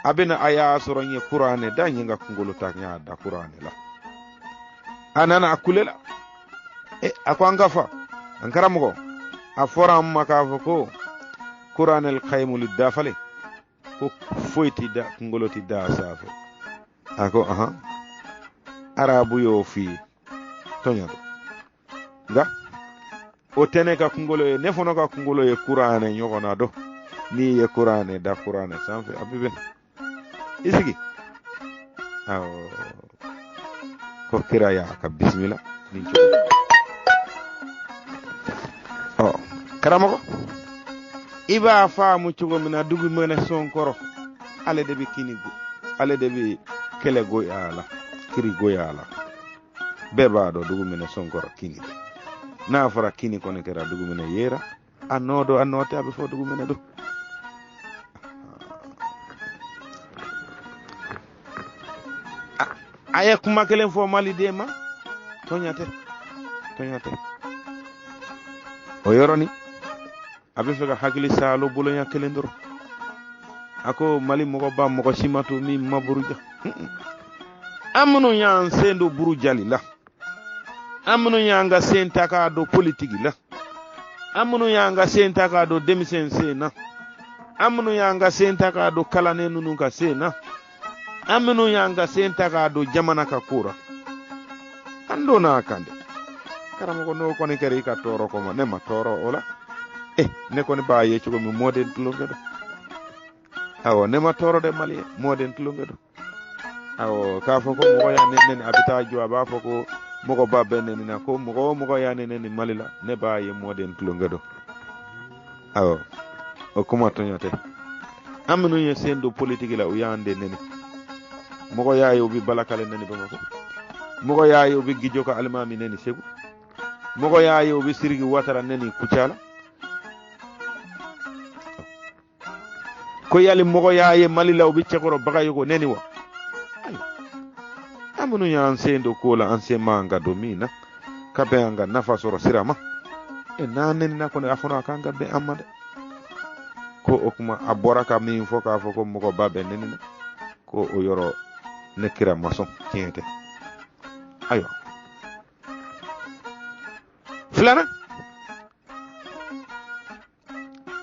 A bɛna a y'a sɔrɔ n ye kuranɛ da, n ye n ka kunkolo ta n y'a da kuranɛ la. A nana a kulela. E, a ko an ka fa, an karamɔgɔ, a fɔra an ma k'a fɔ ko kuranɛl kayimulu dafalen, ko foyi ti da, kunkolo ti da a sanfɛ. A ko ahan, arabu y'o f'i ye, tɔɲɔ don. Nka o tɛ ne ka kunkolo ye, ne fana ka kunkolo ye kuranɛ ɲɔgɔnna don. N'i ye kuranɛ da kuranɛ sanfɛ, a bɛ bɛn. I sigi. Awɔ, ko kira y'a ka bisimila nin cogo. Ɔ karamɔgɔ, i b'a faamu cogo min na, dugu mɛnɛ sɔn kɔrɔ, ale de bɛ kini go, ale de bɛ kɛlɛ goya a la, kiri goya a la. Bɛɛ b'a dɔn dugu minɛ sɔn kɔrɔ kini de. N'a fɔra kini kɔni kɛra dugu minɛ yera, a nɔ don, a nɔ tɛ, a bɛ fɔ dugu minɛ don. A ye kuma kelen fɔ maliden ma, tɔɲa tɛ, tɔɲa tɛ. O yɔrɔnin a bɛ fɛ ka hakili saalo bolonya kelen dɔrɔn. A ko Mali mɔgɔba mɔgɔ si ma to min ma buruja. An minnu y'an sen don burujali la, an minnu y'an ka sen ta k'a don politiki la, an minnu y'an ka sen ta k'a don denmisɛn sen na, an minnu y'an ka sen ta k'a don kalannen ninnu ka sen na, an minnu y'an ka sen ta k'a don jamana ka ko ra, an donna a kan dɛ. Karamɔgɔ, n'o kɔni kɛra i ka tɔɔrɔ kɔma, ne ma tɔɔrɔ o la. Ne kɔni b'a ye cogo min, mɔden tulonkɛ don. Awɔ, ne ma tɔɔrɔ dɛ, maliyɛn, mɔden tulonkɛ don. Awɔ, k'a fɔ ko mɔgɔ y'a nɛni, a bɛ taa jɔ, a b'a fɔ ko mɔgɔba bɛ nɛni na, ko mɔgɔ o mɔgɔ y'a nɛni Mali la, ne b'a ye mɔden tulonkɛ don. Awɔ, o kuma tɔɲɔ tɛ. An minnu ye sen don politiki la, u y'an de nɛni. Mɔgɔ y'a ye u bɛ Balakale nɛni Bamakɔ, mɔgɔ y'a ye u bɛ Gijo ka alimami nɛni Segu, mɔgɔ y'a ye u bɛ Siriki Watara nɛni Kucala. Ko yali mɔgɔ y'a ye Mali la u bɛ Cɛkɔrɔ Bagayogo nɛni wa? Ayiwa, an minnu y'an sen don ko la, an sen man ka don min na, ka bɛn an ka nafa sɔrɔ sira ma. N'an nɛnina kɔni, a fana a kan ka bɛn an ma dɛ. Ko o kuma a bɔra ka min fɔ k'a fɔ ko mɔgɔba bɛ nɛni na, ko o yɔrɔ ne kira ma sɔn, tiɲɛ tɛ. Ayiwa, filanan,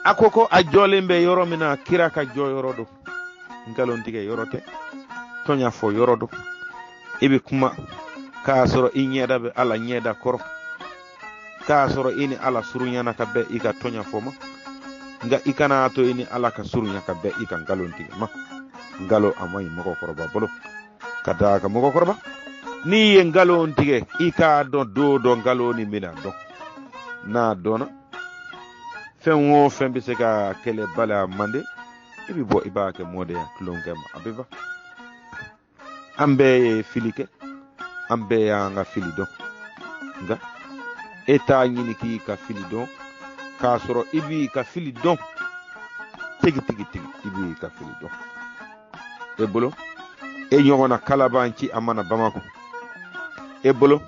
a ko ko a jɔlen bɛ yɔrɔ min na, kira ka jɔ yɔrɔ don, nkalon tigɛ yɔrɔ tɛ, tɔɲa fɔ yɔrɔ don. I bɛ kuma k'a sɔrɔ i ɲɛda bɛ Ala ɲɛda kɔrɔ, k'a sɔrɔ i ni Ala surunyana ka bɛn i ka tɔɲa fɔ ma. Nka i kana to i ni Ala ka surunya ka bɛn i ka nkalon tigɛ ma. Nkalon a man ɲi mɔgɔkɔrɔba bolo, ka d'a kan mɔgɔkɔrɔba, n'i ye nkalon tigɛ, i k'a dɔn don dɔ nkalon nin bɛna dɔn. N'a dɔnna, fɛn o fɛn bɛ se ka kɛlɛ bali a mande, i bɛ bɔ i b'a kɛ mɔdenya tulonkɛ ma, a bɛ ban. An bɛɛ ye fili kɛ, an bɛɛ y'an ka fili dɔn. Nka e t'a ɲini k'i ka fili dɔn k'a sɔrɔ i b'i ka fili dɔn tigi tigi tigi, i b'i ka fili dɔn. E bolo, e ɲɔgɔnna kalabanci a mana Bamakɔ, e bolo,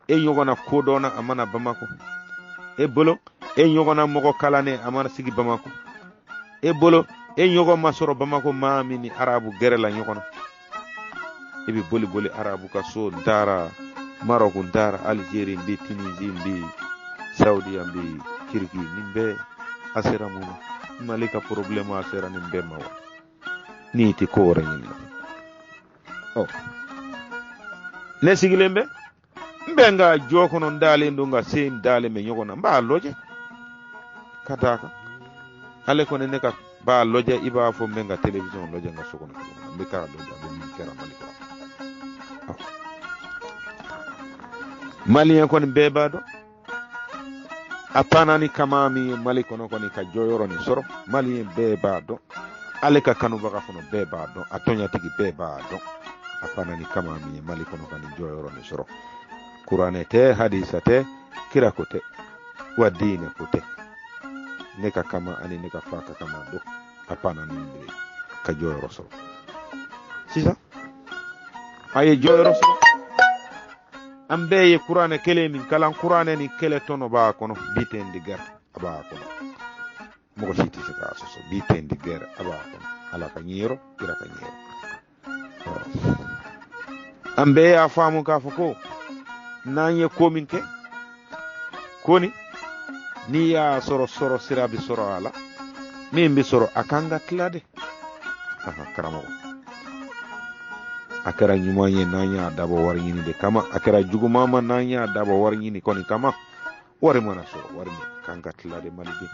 e ɲɔgɔnna kodɔnna a mana Bamakɔ, e bolo, e ɲɔgɔnna mɔgɔ kalannen a mana sigi Bamakɔ, e bolo, e ɲɔgɔn ma sɔrɔ Bamakɔ maa min ni arabu gɛrɛla ɲɔgɔn na. I bɛ boli boli arabu ka so, n taara Marɔku, n taara Alizeri, n bɛ Tunisie, n bɛ Saudiya, n bɛ Turki, nin bɛɛ a sera mun ma? Mali ka problème a sera nin bɛɛ ma wa? N'i tɛ ko wɛrɛ ɲini na. Ɔ, ne sigilen bɛ n bɛ n ka jɔ kɔnɔ, n dalen don, n ka sen dalen bɛ ɲɔgɔn na, n b'a lajɛ ka d'a kan ale kɔni ne ka B'a lɔjɛ i b'a fɔ n bɛ n ka télévision lɔjɛ n ka so kɔnɔ cogo min na, n bɛ k'a lɔjɛ a bɛ min kɛra Mali kɔnɔ. Maliyɛn kɔni bɛɛ b'a dɔn a panna ni kama min ye Mali kɔnɔ kɔni ka jɔyɔrɔ nin sɔrɔ, maliyɛn bɛɛ b'a dɔn, ale ka kanubaga fana bɛɛ b'a dɔn, a tɔɲatigi bɛɛ b'a dɔn a panna ni kama min ye Mali kɔnɔ ka nin jɔyɔrɔ nin sɔrɔ. Kuranɛ tɛ, hadisa tɛ, kira ko tɛ, wa diinɛ ko tɛ. Ne ka kama ani ne ka fa ka kama don a panna ni de ka jɔyɔrɔ sɔrɔ. Sisan a ye jɔyɔrɔ sɔrɔ, an bɛɛ ye kuranɛ kelen min kalan, kuranɛ ni kɛlɛ tɔnɔ b'a kɔnɔ, butin de guerre a b'a kɔnɔ, mɔgɔ si tɛ se k'a sɔsɔ, butin de guerre a b'a kɔnɔ, Ala ka ɲɛyɔrɔ, kira ka ɲɛyɔrɔ. An bɛɛ y'a faamu k'a fɔ ko n'an ye ko min kɛ ko ni n'i y'a sɔrɔ sɔrɔ sira bɛ sɔrɔ a la, min bɛ sɔrɔ a kan ka tila de. Karamɔgɔ, a kɛra ɲuman ye n'an y'a dabɔ wari ɲini de kama, a kɛra juguman ma n'an y'a dabɔ wari ɲini kɔni kama, wari mana sɔrɔ wari min kan ka tila de maliden.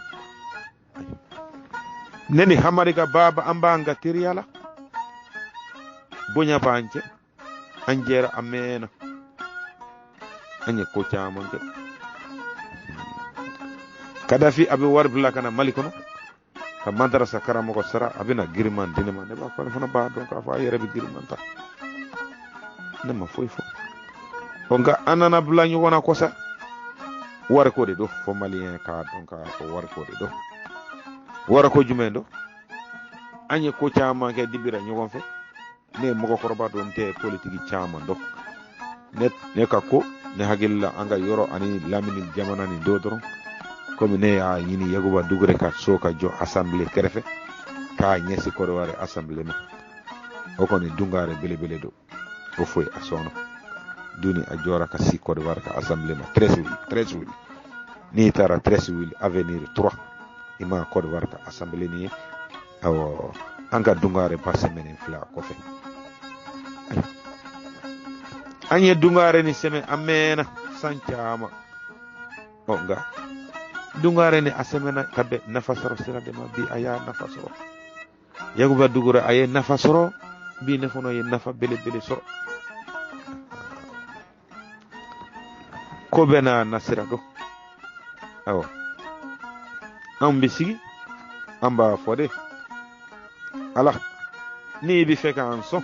Ne ni Hamadi ka baaba an b'an ka teriya la, bonya b'an cɛ, an jɛra a mɛnna, an ye ko caman kɛ. Kadafi a bɛ wari bila ka na Mali kɔnɔ ka madarasa karamɔgɔ sara, a bɛna giriman di ne ma, ne b'a fɔ ne fana b'a dɔn k'a fɔ a yɛrɛ bɛ giriman ta, ne ma foyi fɔ. Ɔ nka an nana bila ɲɔgɔn na kɔsa, wariko de don, fo maliyɛn k'a dɔn k'a fɔ wariko de don. Wariko jumɛn don? An ye ko caman kɛ dibira ɲɔgɔn fɛ, ne ye mɔgɔkɔrɔba dɔ, n tɛ politiki caman dɔn, ne ka ko ne hakili la an ka yɔrɔ ani lamini jamana nin do dɔrɔn, komi ne y'a ɲini Yakuba Dugure ka so ka jɔ assemblée kɛrɛfɛ k'a ɲɛsin Kɔdiwari assemblée ma, o kɔni dungare belebele don, o foyi a sɔnna duni a jɔra ka si Kɔdiwari ka assemblée ma Treichville, n'i taara Treichville avenir 3 i ma Kɔdiwari ka assemblée nin ye. Awɔ, an ka dungare ba sɛmɛnen filɛ a kɔfɛ, an ye dungare ni sɛmɛ a mɛnna san caman. Ɔ nka dungare ni a sɛmɛna ka bɛn nafa sɔrɔ sira de ma, bi a y'a nafa sɔrɔ. Yakuba Dugure a ye nafa sɔrɔ, bi ne fana ye nafa belebele sɔrɔ. Ko bɛɛ n'a nasira don. Awɔ, anw bɛ sigi an b'a fɔ de, Ala n'i bɛ fɛ k'an sɔn,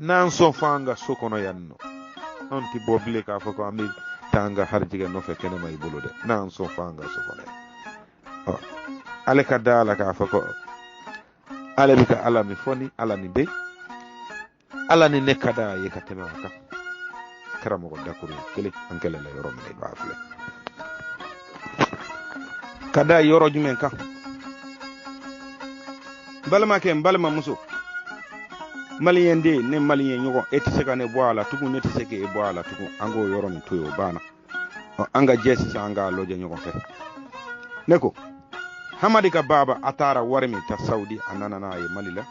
n'an sɔn fo an ka so kɔnɔ yan nɔ, anw tɛ bɔ bilen k'a fɔ ko an bɛ taa an ka harijigɛ nɔfɛ kɛnɛma i bolo dɛ, n'an sɔn fo an ka so kɔnɔ yan. Ɔ ale ka da la k'a fɔ ko ale bɛ ka Ala min fɔ ni Ala nin bɛ Ala ni ne ka d'a ye ka tɛmɛ a kan. Karamɔgɔ dakuru kelen an kɛlɛla yɔrɔ min na i b'a filɛ ka da yɔrɔ jumɛn kan? N balimakɛ, n balimamuso, maliyɛn den, ne maliyɛn ɲɔgɔn, e tɛ se ka ne bɔ a la tugun, ne tɛ se k'e bɔ a la tugun, an k'o yɔrɔ nin to yen, o banna. Ɔ an ka jɛ sisan, an k'a lajɛ ɲɔgɔn fɛ. Ne ko Hamadi ka baaba a taara wari min ta Saudi, a nana n'a ye Mali la,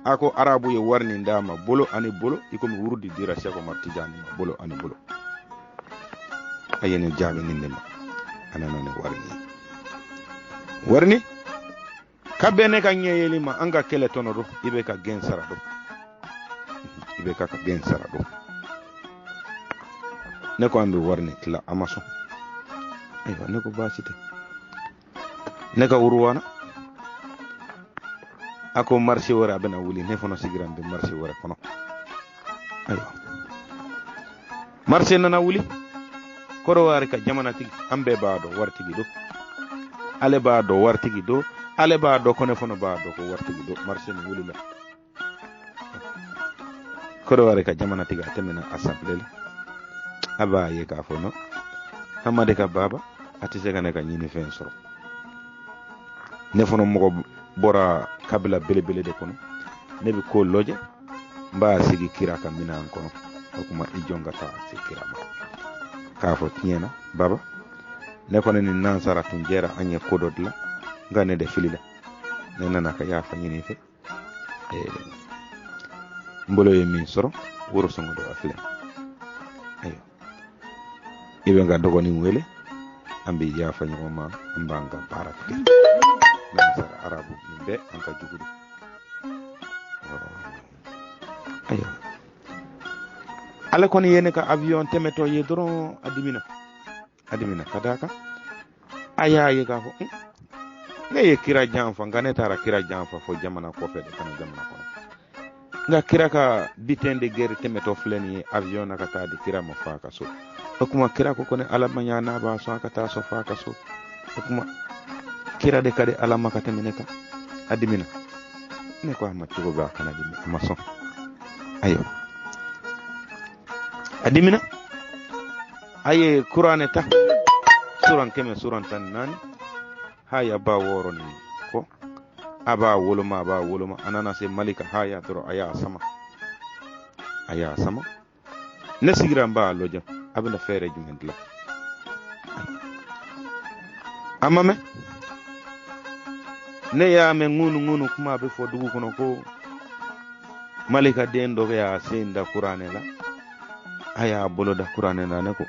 a ko arabu ye wari nin d'a ma bolo ani bolo, i komi wurudi dira Cheikh Omar Tijani ma bolo ani bolo. A ye nin jaabi nin de ma, a nana ni wari nin ye. Wari nin ka bɛn ne ka ɲɛyeli ma, an ka kɛlɛ tɔnɔ don, i bɛ ka gɛn sara don, i bɛ ka gɛn sara don. Ne ko an bɛ wari nin tila, a ma sɔn. Ayiwa, ne ko baasi tɛ, ne ka wuruwana a ko marché wɛrɛ a bɛna wuli, ne fana sigira n bɛ marché wɛrɛ kɔnɔ. Ayiwa, marché nana wuli, Kɔdiwari ka jamanatigi, an bɛɛ b'a dɔn waritigi don, ale b'a dɔn waritigi don, ale b'a dɔn ko ne fana b'a dɔn ko waritigi don. Marché nin wulila, Kɔdiwari ka jamanatigi a tɛmɛna assemblée la, a b'a ye k'a fɔ non, Hamadi ka baaba a tɛ se ka ne ka ɲinifɛn sɔrɔ, ne fana mɔgɔ bɔra kabila belebele de kɔnɔ, ne bɛ ko lajɛ, n b'a sigi kira ka minɛn kɔnɔ, o kuma i jɔn ka taa se kira ma k'a fɔ tiɲɛ na baba, ne kɔni ni nansara tun jɛra an ye ko dɔ dilan, nka ne de filila, ne nana ka yafa ɲini fɛ, n bolo ye min sɔrɔ woro sɔngɔ dɔ a filɛ. Ayiwa, i bɛ n ka dɔgɔnin wele, an bɛ yafa ɲɔgɔn ma, an b'an ka baara tigɛ. Nansara arabu nin bɛɛ an ka jugu don. Ayiwa, ale kɔni ye ne ka avion tɛmɛtɔ ye dɔrɔn, a dimina, a dimina ka d'a kan a y'a ye k'a fɔ ne ye kira janfa, nka ne taara kira janfa fo jamana kɔfɛ de ka na jamana kɔnɔ. Nka kira ka butin de guerre tɛmɛtɔ filɛ nin ye avion na ka taa di kira ma f'a ka so. O kuma kira ko ne ala ma ɲa n'a b'a sɔn a ka taa sɔn f'a ka so. O kuma kira de ka di ala ma ka tɛmɛ ne kan. A dimina. Ne ko a ma cogo bɛɛ a kana dimi, a ma sɔn. Ayiwa, a dimina, a ye kuranɛ ta, suran 100 suran 14, haya 60 ni kɔ, a b'a woloma, a b'a woloma, a nana se Malika haya dɔrɔn a y'a sama, a y'a sama. Ne sigira n b'a lajɛ, a bɛna fɛɛrɛ jumɛn dilan? A ma mɛn, ne y'a mɛn ŋunu ŋunu kuma bɛ fɔ dugu kɔnɔ ko Malika den dɔ y'a sen da kuranɛ la, a y'a bolo da kuranɛ la. Ne ko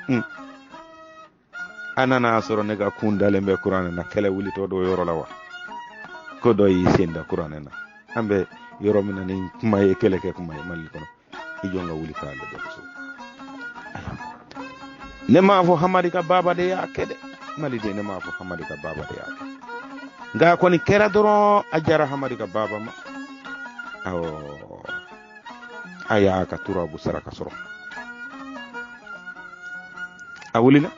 a nana sɔrɔ ne ka kun dalen bɛ kuranɛ na, kɛlɛ wulitɔ dɔ yɔrɔ la wa, ko dɔ y'i sen da kuranɛ na. An bɛ yɔrɔ min na ni kuma ye kɛlɛ kɛ kuma ye Mali kɔnɔ, i jɔn ka wuli k'a lajɛ kosɛbɛ. Ne m'a fɔ Hamadi ka baba de y'a kɛ dɛ, Maliden, ne m'a fɔ Hamadi ka baba de y'a kɛ, nka a kɔni kɛra dɔrɔn a jara Hamadi ka baba ma. Awɔ, a y'a ka turabu saraka sɔrɔ, a wulila.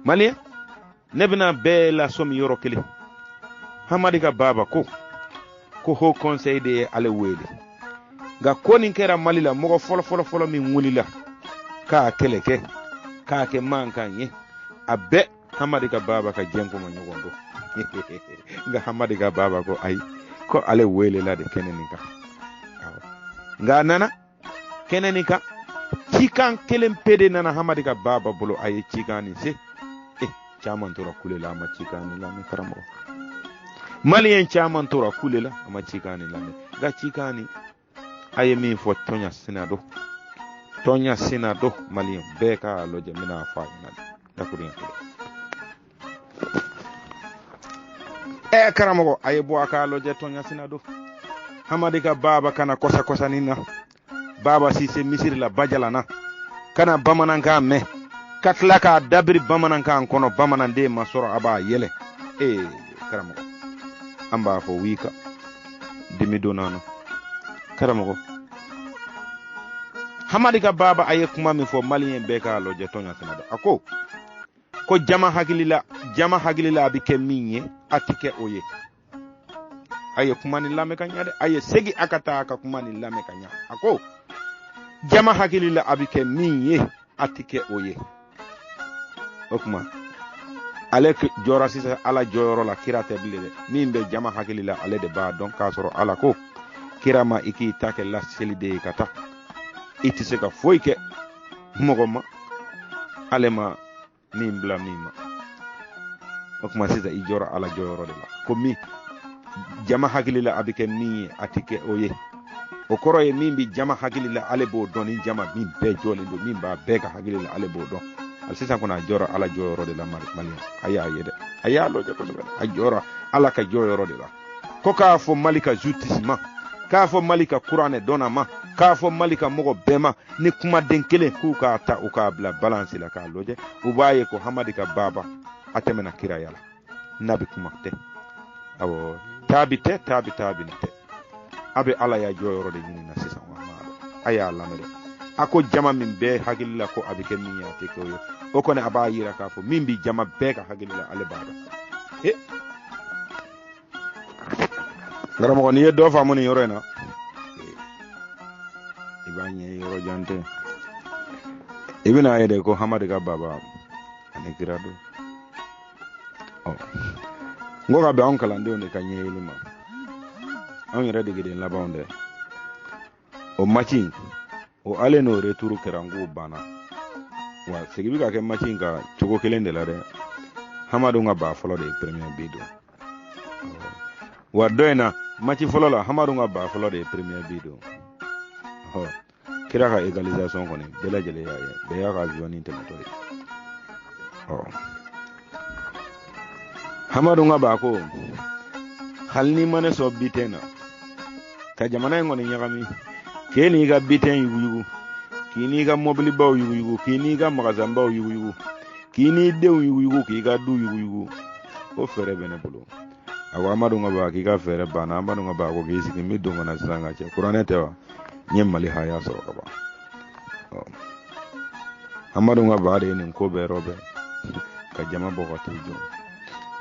Maliyɛn, ne bɛna bɛɛ lasɔmi yɔrɔ kelen. Hamadi ka baba ko haut conseil de ye ale wele, nka ko nin kɛra Mali la, mɔgɔ fɔlɔ fɔlɔ fɔlɔ min wulila k'a kɛlɛ kɛ, k'a kɛ mankan ye, a bɛɛ Hamadi ka baba ka jɛnkuma ɲɔgɔn don. Nka Hamadi ka baba ko ayi, ko ale welela de kɛnɛ nin kan. Nka a nana kɛnɛ nin kan, cikan kelen pe de nana Hamadi ka baba bolo, a ye cikan nin se. Caman tora kule la, a ma cikan nin lamɛn. Karamɔgɔ, Maliyɛn caman tora kule la, a ma cikan nin lamɛn. Nka cikan nin a ye min fɔ, tɔɲa sina don, tɔɲa sina don. Maliyɛn bɛɛ k'a lajɛ, n bɛna fɔ a ɲɛna dakuruɲɛ kelen. Karamɔgɔ, a ye bɔ a k'a lajɛ, tɔɲa sina don. Hamadi ka baba kana kɔsa kɔsani na, baba Sise misiri la Bajala na, kana bamanankan mɛn, ka tila k'a dabiri bamanankan kɔnɔ, bamananden ma sɔrɔ a b'a yɛlɛ. Karamɔgɔ, an b'a fɔ wika dimi donna na. Karamɔgɔ, Hamadi ka baba a ye kuma min fɔ, Maliyɛn bɛɛ k'a lajɛ, tɔɲa sina don. A ko ko jama hakili la, jama hakili la a bɛ kɛ min ye, a tɛ kɛ o ye. A ye kuma nin lamɛn ka ɲa dɛ, a ye segin a ka taa a ka kuma nin lamɛn ka ɲa. A ko jama hakili la a bɛ kɛ min ye, a tɛ kɛ o ye. O kuma ale jɔra sisan ala jɔyɔrɔ la, kira tɛ bilen dɛ. Min bɛ jama hakili la, ale de b'a dɔn, k'a sɔrɔ ala ko kira ma i k'i ta kɛ laseliden ye ka taa, i tɛ se ka foyi kɛ mɔgɔ ma, ale ma min bila min ma. O kuma sisan i jɔra ala jɔyɔrɔ de la, ko min jama hakili la a bɛ kɛ min ye, a tɛ kɛ o ye. O kɔrɔ ye min bɛ jama hakili la, ale b'o dɔn. Ni jama min bɛɛ jɔlen don, min b'a bɛɛ ka hakili la, ale b'o dɔn. A sisan kɔni a jɔra ala jɔyɔrɔ de la. Maliyɛn, a y'a ye dɛ, a y'a lajɛ kosɛbɛ, a jɔra ala ka jɔyɔrɔ de la. Ko k'a fɔ Mali ka justice ma, k'a fɔ Mali ka kuranɛ dɔnna ma, k'a fɔ Mali ka mɔgɔ bɛɛ ma, ni kumaden kelen k'u k'a ta, u k'a bila balance la k'a lajɛ, u b'a ye ko Hamadi ka baba a tɛmɛna kiraya la. Nabi kuma tɛ, awɔ, taabi tɛ, taabi taabi tɛ, a bɛ ala ya jɔyɔrɔ de ɲini na sisan. Wa maa dɔn, a y'a lamɛn dɛ. A ko jama min bɛɛ hakili la ko a bɛ kɛ min ye, a tɛ kɛ o ye. O kɔni a b'a yira k'a fɔ min bɛ jama bɛɛ ka hakili la, ale b'a dɔn. Karamɔgɔ, n'i ye dɔ faamu nin yɔrɔ in na, i b'a ɲɛ yɔrɔ jan tɛ. I bɛna ye de ko Hamadi ka baba ani kira don. Ɔ, n ko ka bɛn anw kalandenw de ka ɲɛyeli ma, anw yɛrɛ degeden labanw dɛ. O match in, o ale n'o retour kɛra, n k'o banna. Wa segin bɛ ka kɛ match in kan cogo kelen de la dɛ. Hamadu ka ba fɔlɔ de ye premier but don. Wa dɔ in na, match fɔlɔ la, Hamadu ka ba fɔlɔ de ye premier but don. Ɔ, kira ka égalisation kɔni, bɛɛ lajɛlen y'a ye, bɛɛ y'a ka avion tɛmɛtɔ ye. Ɔ, Hamadu ka ba ko hali n'i ma ne sɔn bitɛn na ka jamana in kɔni ɲagami, k'e n'i ka bitɛn yuguyugu, k'i n'i ka mɔbilibaw yuguyugu, k'i n'i ka magasanbaw yuguyugu, k'i n'i denw yuguyugu, k'i ka du yuguyugu, ko fɛɛrɛ bɛ ne bolo. A ko Amadu ka ba k'i ka fɛɛrɛ banna. Amadu ka ba ko k'i sigi, n bɛ don ka na sisan ka cɛ kuranɛ tɛ wa, n ye Mali haya sɔrɔ ka ban. Amadu ka ba de ye nin ko bɛɛ rɔbɛn ka jama bɔ ka t'u jɔ,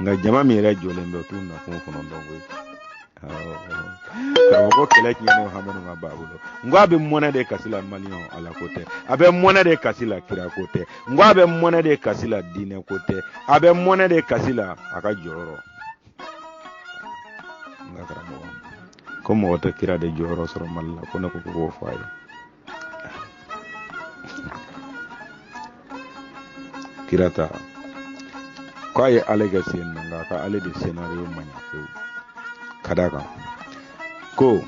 nka jama min yɛrɛ jɔlen bɛ, u t'u nakun fana dɔn koyi. Karamɔgɔ ko kɛlɛ tiɲɛnen Hamadu ka ba bolo. N ko a bɛ mɔnɛ de kasi la maliyɛnw, ala ko tɛ. A bɛ mɔnɛ de kasi la kira ko tɛ. N ko a bɛ mɔnɛ de kasi la diinɛ ko tɛ. A bɛ mɔnɛ de kasi la a ka jɔyɔrɔ. N ka karamɔgɔ ko mɔgɔ tɛ kira de jɔyɔrɔ sɔrɔ Mali la, ko ne ko k'o fɔ a ye. Kira ta k'a ye ale kɛ sen na, nka a ka ale de scénario ma ɲa fewu. Ka d'a kan ko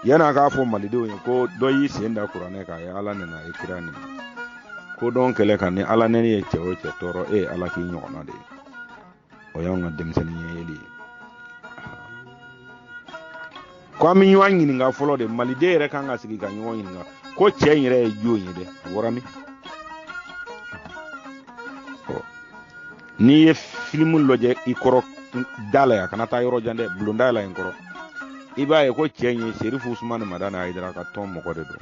yan'a k'a fɔ malidenw ye ko dɔ y'i sen da kuranɛ kan, a ye ala nɛni, a ye kira nɛni, ko dɔn kɛlɛ kan ni ala nɛni ye cɛ o cɛ tɔɔrɔ, e ye ala k'i ɲɔgɔnna de ye. O y'anw ka denmisɛnnin ɲɛyeli ye. Ko an bɛ ɲɔgɔn ɲininka fɔlɔ de, maliden yɛrɛ kan ka sigi ka ɲɔgɔn ɲininka ko cɛ in yɛrɛ ye jɔn ye dɛ, a bɔra min? N'i ye filimu lajɛ i kɔrɔ da la yan, kana taa yɔrɔ jan dɛ, bulonda la yen kɔrɔ, i b'a ye ko cɛ in ye Serifu Usumani Madani Hayidara ka tɔn mɔgɔ de don,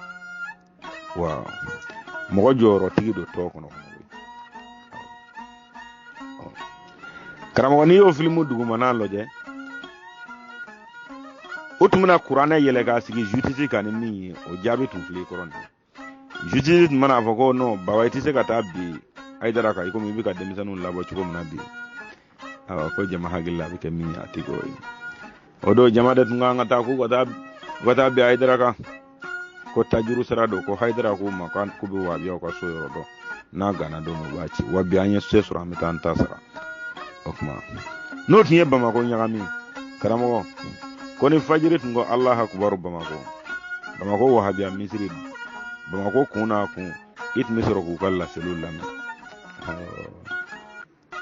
wa mɔgɔ jɔyɔrɔtigi don tɔn kɔnɔ. Karamɔgɔ, n'i y'o filimu dugumana lajɛ, o tun bɛna kuranɛ yɛlɛ k'a sigi justice kan ni min ye, o jaabi tun filɛ i kɔrɔ nin ye. Justice tun mana fɔ ko non baba, i tɛ se ka taa bi Hayidara kan i komi i bɛ ka denmisɛnninw labɔ cogo min na bi. Awa, ko jama hakili la a bɛ kɛ min ye, a tɛ k'o ye. O don jama de tun kan ka taa k'u ka taa, u ka taa bi Hayidara kan, ko tajuru sara don, ko Hayidara k'u ma k'u bɛ wahabiyaw ka so yɔrɔ dɔn, n'a ganna don min u b'a ci, wa bi an ye se sɔrɔ, an bɛ taa an ta sara. O tuma n'o tun ye Bamakɔ ɲagami, karamɔgɔ, ko ni fajiri tun ko Alahu akubaru Bamakɔ, Bamakɔ wahabiya misiri, Bamakɔ kun n'a kun, i tun bɛ sɔrɔ k'u ka laseliw lamɛn.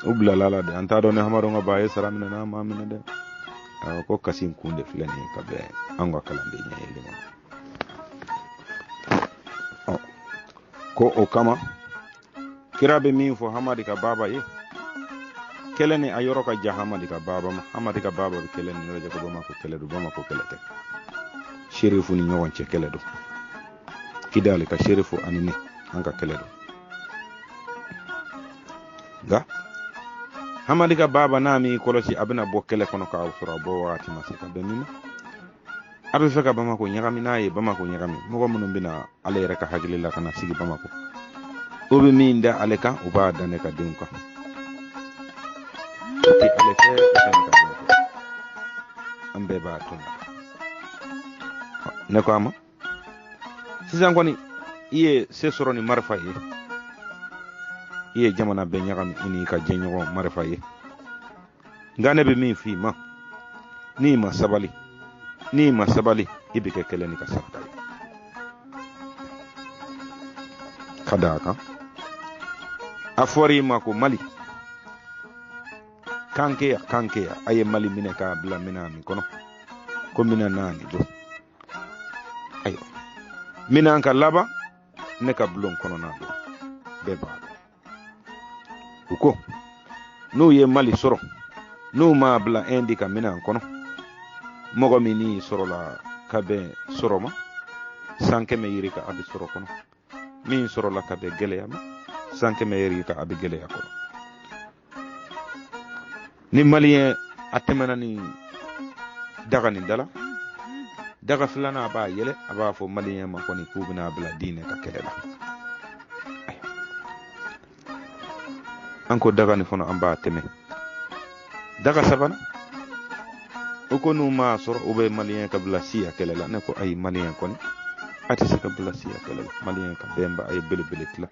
U bilala la de, an t'a dɔn ni Hamadu ka ba ye sara minɛ n'a ma minɛ dɛ. Awɔ, ko kasi in kun de filɛ nin ye ka bɛn an ka kalanden ɲɛyɛli ma. Ɔ, ko o kama kira bɛ min fɔ Hamadi ka baba ye, kɛlɛ ni a yɔrɔ ka jan Hamadi ka baba ma. Hamadi ka baba bɛ kɛlɛ ni lajɛ ko Bamakɔ kɛlɛ don. Bamakɔ kɛlɛ tɛ, Serifu ni ɲɔgɔn cɛ kɛlɛ don. Kidali ka Serifu ani ne, an ka kɛlɛ don. Nka Hamadi ka baba n'a m'i kɔlɔsi, a bɛna bɔ kɛlɛ kɔnɔ k'a sɔrɔ a bɔ wagati ma se ka bɛn min ma. A bɛ fɛ ka Bamakɔ ɲagami, n'a ye Bamakɔ ɲagami, mɔgɔ minnu bɛna ale yɛrɛ ka hakili la ka na sigi Bamakɔ, o bɛ min da ale kan, o b'a da ne ka denw kan. O tɛ ale fɛ, o tɛ ne ka denw fɛ, an bɛɛ b'a tɔmɔ. Ne ko a ma, sisan kɔni i ye se sɔrɔ ni marifa ye, i ye jamana bɛɛ ɲagami i n'i ka jɛɲɔgɔn marifa ye. Nka ne bɛ min f'i ma, n'i ma sabali, n'i ma sabali, i bɛ kɛ kɛlɛ ni ka saraka ye. Ka d'a kan a fɔra i ma ko Mali kankeya, kankeya, a ye Mali minɛ k'a bila minɛn min kɔnɔ, ko minɛn naani don. Ayiwa, minɛn ka laban ne ka bulon kɔnɔna don, bɛɛ b'a dɔn. U ko n'u ye Mali sɔrɔ, n'u m'a bila Indi ka minɛn kɔnɔ, mɔgɔ min n'i sɔrɔla ka bɛn sɔrɔ ma, san 100 yirika a bɛ sɔrɔ kɔnɔ, min sɔrɔla ka bɛn gɛlɛya ma, san 100 yirika a bɛ gɛlɛya kɔnɔ. Ni maliyɛn a tɛmɛna ni daga nin da la, daga filanan a b'a yɛlɛ, a b'a fɔ maliyɛn ma kɔni k'u bɛna bila diinɛ ka kɛlɛ la. An ko daga nin fana an b'a tɛmɛ. Daga sabanan, o ko n'u m'a sɔrɔ, u bɛ maliyɛn ka bila siya kɛlɛ la. Ne ko ayi, maliyɛn kɔni a tɛ se ka bila siya kɛlɛ la. Maliyɛn ka bɛnba a ye belebele tila,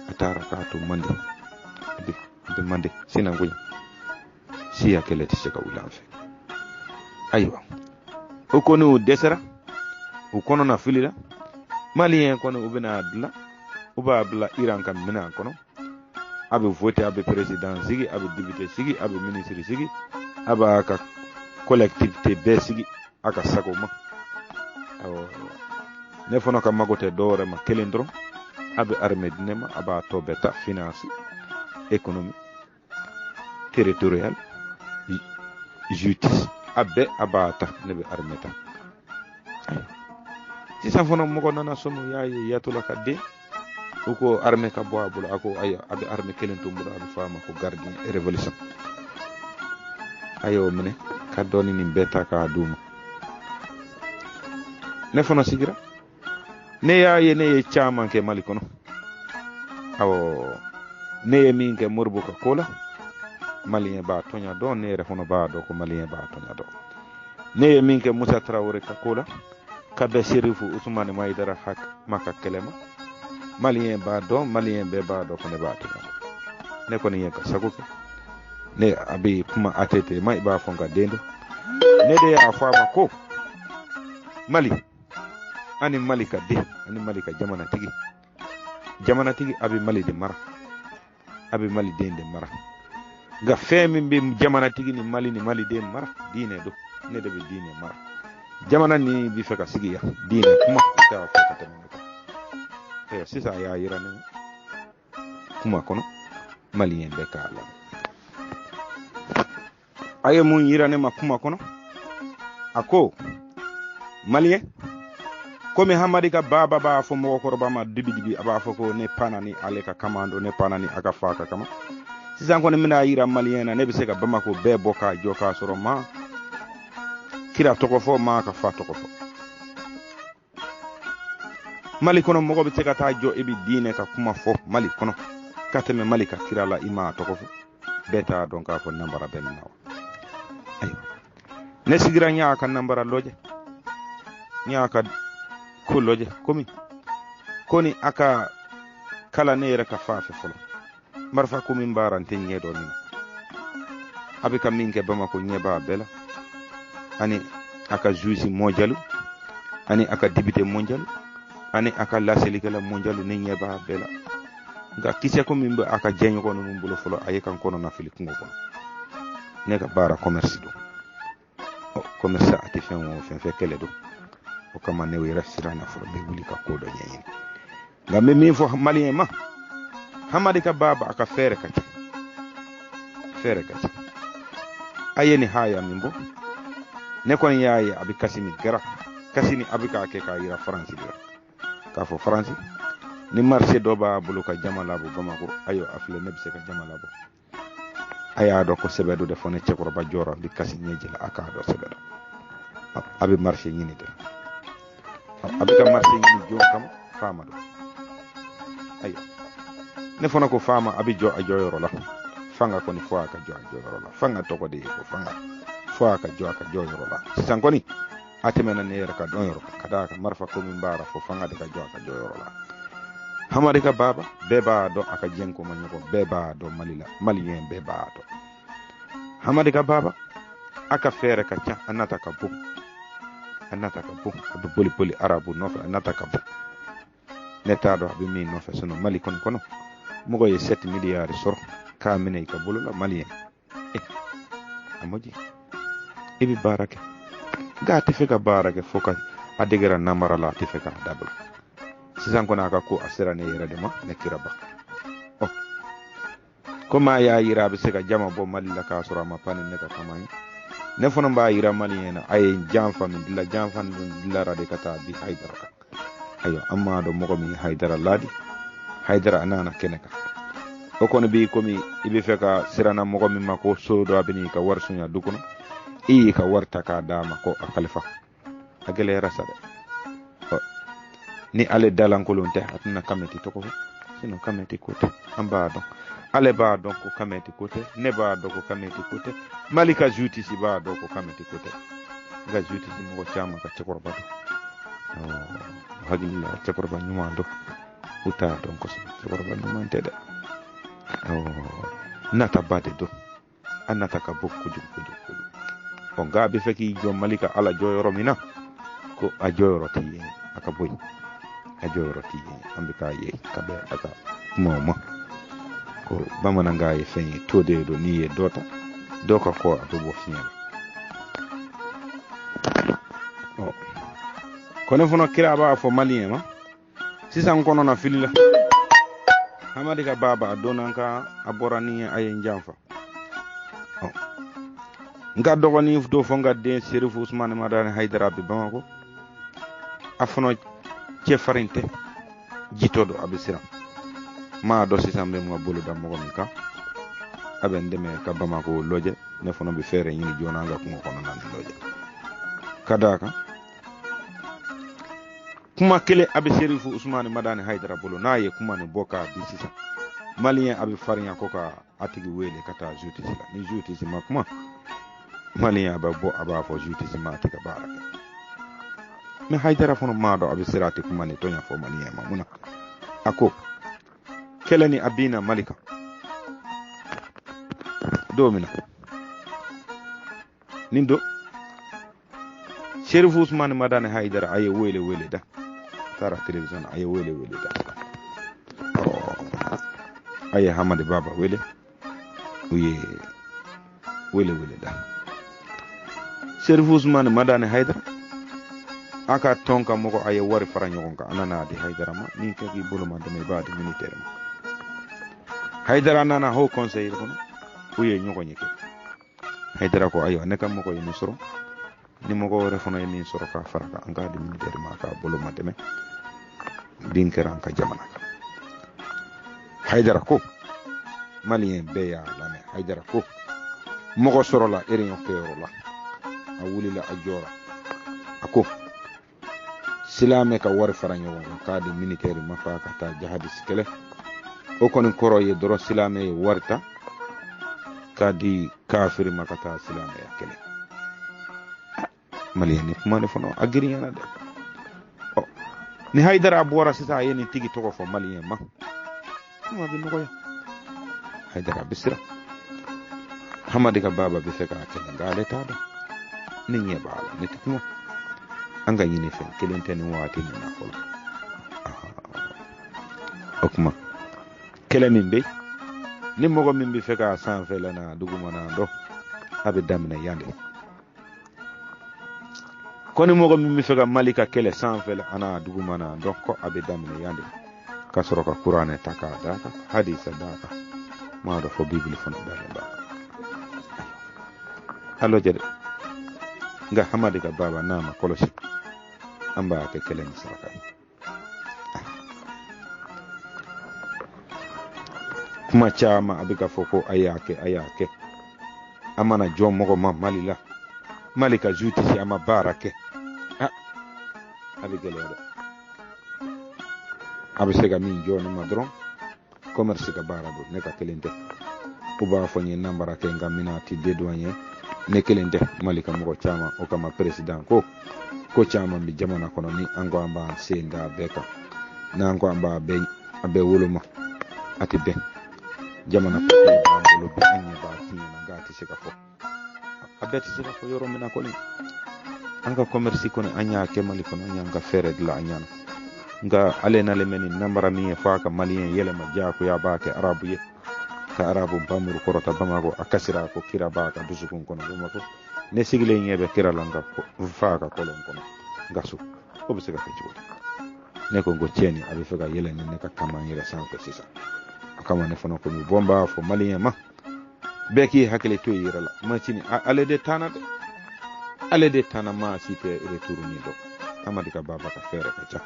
a taara k'a to mande, a bɛ mande sinankunya, siya kɛlɛ tɛ se ka wuli an fɛ. Ayiwa, o ko n'u dɛsɛra, u kɔnɔna filila, maliyɛn kɔni u bɛna a dilan, u b'a bila Iran ka minɛn kɔnɔ. A bɛ vote, a bɛ président sigi, a bɛ député sigi, a bɛ ministre sigi, a b'a ka collectivité bɛɛ sigi a ka sago ma. Awɔ, ne fana ka mago tɛ dɔwɛrɛ ma, kelen dɔrɔn, a bɛ armée di ne ma, a b'a tɔ bɛɛ ta, finance, économie, territorial, justice, a bɛɛ a b'a ta, ne bɛ armée ta. Sisan fana mɔgɔ nana sɔmi y'a ye yatola ka den u ko armée ka bɔ a bolo, a ko ayiwa, a bɛ armée kelen to n bolo, a bɛ fɔ a ma ko gardien révolution. A y'o minɛ ka dɔɔni nin bɛɛ ta k'a d'u ma. Ne fana sigira, ne y'a ye ne ye caman kɛ Mali kɔnɔ. Awɔ, ne ye min kɛ Moribo ka ko la, maliyɛn b'a tɔɲa dɔn, ne yɛrɛ fana b'a dɔn ko maliyɛn b'a tɔɲa dɔn. Ne ye min kɛ Musa Tarawele ka ko la, ka bɛn Serifu Usumani Mayidara hak ma ka kɛlɛ ma, maliyɛn b'a dɔn, maliyɛn bɛɛ b'a dɔn ko ne b'a tɔɲa dɔn. Ne kɔni ye ka sago kɛ, ne a bɛ kuma ATT ma, i b'a fɔ n ka den dɔn. Ne de y'a fɔ a ma ko Mali ani Mali ka den ani Mali ka jamanatigi, jamanatigi a bɛ Mali de mara, a bɛ Mali den de mara. Nka fɛn min bɛ jamanatigi ni Mali ni Maliden mara, diinɛ don. Ne de bɛ diinɛ mara. Jamana ni bɛ fɛ ka sigi yan, diinɛ kuma t'a fɔ ka tɛmɛ ne kan. Ayiwa, sisan a y'a yira ne kuma kɔnɔ, maliyɛn bɛɛ k'a lamɛn. A ye mun yira ne ma kuma kɔnɔ? A ko maliyɛn, komi Hamadi ka baba b'a fɔ mɔgɔkɔrɔba ma dibi dibi, a b'a fɔ ko ne panna ni ale ka kama don, ne panna ni a ka fa ka kama. Sisan kɔni n bɛna yira maliyɛn na, ne bɛ se ka Bamako bɛɛ bɔ k'a jɔ k'a sɔrɔ ma kira tɔgɔ fɔ, ma ka fa tɔgɔ fɔ. Mali kɔnɔ mɔgɔ bɛ se ka taa jɔ i bɛ diinɛ ka kuma fɔ Mali kɔnɔ ka tɛmɛ Mali ka kira la, i m'a tɔgɔ fɔ, bɛɛ t'a dɔn k'a fɔ nanbara bɛ nin na wa. Ayiwa, ne sigira n y'a ka nanbara lajɛ, n y'a ka ko lajɛ, komi ko ni a ka kala ne yɛrɛ ka fa fɛ fɔlɔ, marifa ko min baara n tɛ ɲɛ dɔn nin na. A bɛ ka min kɛ Bamako ɲɛ b'a bɛɛ la, ani a ka juge mondial, ani a ka député mondial, ani a ka laselikɛla mondial, ne ɲɛ b'a bɛɛ la. Nka kisɛ ko min bɛ a ka jɛɲɔgɔn ninnu bolo fɔlɔ, a ye ka n kɔnɔ nafili kungo kɔnɔ. Ne ka baara commerce don. Ɔ, commerce a tɛ fɛn o fɛn fɛ kɛlɛ don. O kama ne yɛrɛ siran na fɔlɔ, n bɛ wuli ka ko dɔ ɲɛɲini. Nka n bɛ min fɔ maliyɛn ma, Hamadi ka baaba a ka fɛɛrɛ ka ca, fɛɛrɛ ka ca. A ye nin haya min bɔ, ne kɔni y'a ye a bɛ kasi min kɛra, kasi ni a bɛ k'a kɛ k'a yira Faransi de la, k'a fɔ Faransi ni marché dɔ b'a bolo ka jama labɔ Bamako, ayiwa a filɛ, ne bɛ se ka jama labɔ. A y'a dɔn ko sɛbɛ don dɛ, fɔ ne cɛkɔrɔba jɔra n bɛ kasi ɲɛji la, a k'a dɔn sɛbɛ don. A bɛ marché ɲini dɛ, a bɛ ka marché ɲini jɔn kama? Faama don. Ayiwa, ne fana ko faama a bɛ jɔ a jɔyɔrɔ la. Fanga kɔni fo a ka jɔ a jɔyɔrɔ la. Fanga tɔgɔ de ye ko fanga, fo a ka jɔ a ka jɔyɔrɔ la. Sisan kɔni a tɛmɛna ne yɛrɛ ka dɔn yɔrɔ kan, ka d'a kan marifa ko min b'a la, fo fanga de ka jɔ a ka jɔyɔrɔ la. Hamadi ka baba bɛɛ b'a dɔn, a ka diɲɛ ko ma ɲɔgɔn, bɛɛ b'a dɔn Mali la, maliyɛn bɛɛ b'a dɔn. Hamadi ka baba a ka fɛɛrɛ ka ca, a nata ka bon, a nata ka bon, a bɛ boli boli arabu nɔfɛ, a nata ka bon. Ne t'a dɔn a bɛ min nɔfɛ, sinon Mali kɔni kɔnɔ mɔgɔ ye 7 milliards sɔrɔ k'a minɛ i ka bolo la, maliyɛn. A ma jigin, i bɛ baara kɛ, nka a tɛ fɛ ka baara kɛ fo ka a degera namara la, a tɛ fɛ k'a dabila. Sisan kɔni a ka ko a sera ne yɛrɛ de ma, ne kiraba. Ɔ, komi a y'a yira a bɛ se ka jama bɔ Mali la k'a sɔrɔ a ma pan ni ne ka kama ye, ne fana b'a yira maliyɛn na, a ye janfa min dilan, janfa min dilara de ka taa bi Hayidara kan. Ayiwa, an m'a dɔn mɔgɔ min ye Hayidara laadi, Hayidara a nana kɛnɛ kan. O kɔni b'i komi i bɛ fɛ ka siranna mɔgɔ min ma ko so dɔ a bɛ n'i ka wari sonya du kɔnɔ, i y'i ka wari ta k'a d'a ma ko a kalifa. A gɛlɛyara sa dɛ. Ɔ, ni ale dalankolon tɛ, a tɛna Kamɛti tɔgɔ fɔ, sinon Kamɛti ko tɛ, an b'a dɔn. Ale b'a dɔn ko Kamɛti ko tɛ, ne b'a dɔn ko Kamɛti ko tɛ, Mali ka justice b'a dɔn ko Kamɛti ko tɛ. Nka justice mɔgɔ caman ka cɛkɔrɔba don. Ɔ, hakili la cɛkɔrɔba ɲuman don, u t'a dɔn kosɛbɛ, cɛkɔrɔba ɲuman tɛ dɛ. Ɔ, nataba de don, a nata ka bon kojugu kojugu kojugu. Ɔ, nka a bɛ fɛ k'i jɔ Mali ka Ala jɔyɔrɔ min na, ko a jɔyɔrɔ tɛ yen, a ka bɔ yen, a jɔyɔrɔ tɛ yen. An bɛ k'a ye ka bɛn a ka kumaw ma. Ko bamanankan ye fɛn ye, to de don, n'i ye dɔ ta dɔ ka kɔ, a bɛ bɔ fiɲɛ la. Ɔ ko ne fana kira b'a fɔ maliyɛn ma sisan kɔnɔna fili la. Hamadi ka baba a donna n kan, a bɔra ni a ye n janfa. Ɔ n ka dɔgɔnin dɔ fɔ n ka den Serifu Usumani Madani Hayidara bɛ Bamakɔ, a fana cɛfarin tɛ, jitɔ don, a bɛ siran. N m'a dɔn sisan n bɛ n ka bolo da mɔgɔ min kan, a bɛ n dɛmɛ ka Bamakɔ lajɛ. Ne fana bɛ fɛɛrɛ ɲini joona an ka kungo kɔnɔna nin lajɛ. Ka d'a kan kuma kelen a bɛ Serifu Usumani Madani Hayidara bolo, n'a ye kuma nin bɔ k'a di sisan maliyɛn a bɛ farinya ko ka a tigi wele ka taa justice la. Ni justice ma kuma, maliyɛn a bɛ bɔ a b'a fɔ justice ma a tɛ ka baara kɛ. Mɛ Hayidara fana m'a dɔn a bɛ siran, a tɛ kuma nin tɔɲa fɔ maliyɛn ma. Mun na a ko kɛlɛ ni a binna Mali kan don min na, nin don Serifu Usumani Madani Hayidara a ye wele wele da, taara télévision a ye wele wele da, a ye Hamadi Baba wele, u ye wele wele da. Serifu Usumani Madani Hayidara a ka tɔn ka mɔgɔ a ye wari fara ɲɔgɔn kan, a nana di Hayidara ma. Ni kɛ k'i bolo ma dɛmɛ, i b'a di militaire ma. Hayidara nana haut conseil kɔnɔ, u ye ɲɔgɔn ye kɛ. Hayidara ko ayiwa, ne ka mɔgɔ ye nin sɔrɔ, ni mɔgɔ wɛrɛ fana ye min sɔrɔ k'a fara kan, an k'a di militaire ma k'a bolo ma dɛmɛ. Bin kɛra an ka jamana kan. Hayidara ko maliyɛn bɛɛ y'a lamɛn. Hayidara ko mɔgɔ sɔrɔla réunion kɛyɔrɔ la, a wulila a jɔra, a ko silamɛ ka wari fara ɲɔgɔn kan k'a di militaire ma k'a ka taa jahadisi kɛlɛ. O kɔni kɔrɔ ye dɔrɔn silamɛ ye wari ta k'a di kafiri ma ka taa silamɛya kɛlɛ. Maliyɛn ni kuma de fana a girinyana dɛ. Ɔ ni Hayidara bɔra sisan a ye nin tigi tɔgɔ fɔ maliyɛn ma, kuma bɛ nɔgɔya. Hayidara bɛ siran, Hamadi ka baba bɛ fɛ k'a kɛlɛ, nka ale t'a dɔn. Ne ɲɛ b'a la, ne tɛ kuma. An ka ɲini fɛn kelen tɛ nin waati nin na fɔlɔ. O kuma kɛlɛ min bɛ ni mɔgɔ min bɛ fɛ k'a sanfɛla n'a dugumana dɔn, a bɛ daminɛ yan de. Ko ni mɔgɔ min bɛ fɛ ka Mali ka kɛlɛ sanfɛla a n'a dugumana dɔn, ko a bɛ daminɛ yan de, ka sɔrɔ ka kuranɛ ta k'a d'a kan, hadisa d'a kan, m'a dɔn fɔ bibili fana dalen b'a kan. A lajɛ dɛ. Nka Hamadi ka baba n'a ma kɔlɔsi, an b'a kɛ kɛlɛ ni saraka ye. Kuma caman a bɛ ka fɔ ko a y'a kɛ, a y'a kɛ, a mana jɔ mɔgɔ ma Mali la, Mali ka justice a ma baara kɛ, a bɛ gɛlɛya dɛ. A bɛ se ka min jɔ ne ma dɔrɔn, commerce ka baara don, ne ka kelen tɛ. U b'a fɔ n ye nanbara kɛ n ka minɛn ti dédouaner, ne kelen tɛ, Mali ka mɔgɔ caman. O kama président ko ko caman bɛ jamana kɔnɔ, ni an ko an b'an sen da bɛɛ kan, n'an ko an b'a bɛɛ woloma, a tɛ bɛn. Jamana papiye b'an bolo bi, an ɲɛ b'a tiɲɛ na, nka a tɛ se ka fɔ, a bɛɛ tɛ se ka fɔ yɔrɔ min na kɔni. An ka commerce kɔni an y'a kɛ Mali kɔnɔ, an y'an ka fɛɛrɛ dilan an ɲɛna. Nka ale n'ale mɛ nin nanbara min ye f'a ka maliyɛn yɛlɛma diyagoya b'a kɛ arabu ye, ka arabu bamuru kɔrɔta Bamakɔ. A kasira ko kira b'a ka dusukun kɔnɔ Bamakɔ. Ne sigilen ɲɛ bɛ kira la n ka n fa ka kɔlɔn kɔnɔ n ka so. O bɛ se ka kɛ cogo di? Ne ko n ko cɛ nin a bɛ fɛ ka yɛlɛ ni ne ka kaman yɛrɛ sanfɛ sisan. O kama ne fana ko n bɛ bɔ n b'a fɔ maliyɛn ma, bɛɛ k'i hakili to i yɛrɛ la. Masini ale de taana dɛ, ale de taana, maa si tɛ retour ni dɔn. Hamadi ka baba ka fɛɛrɛ ka ca.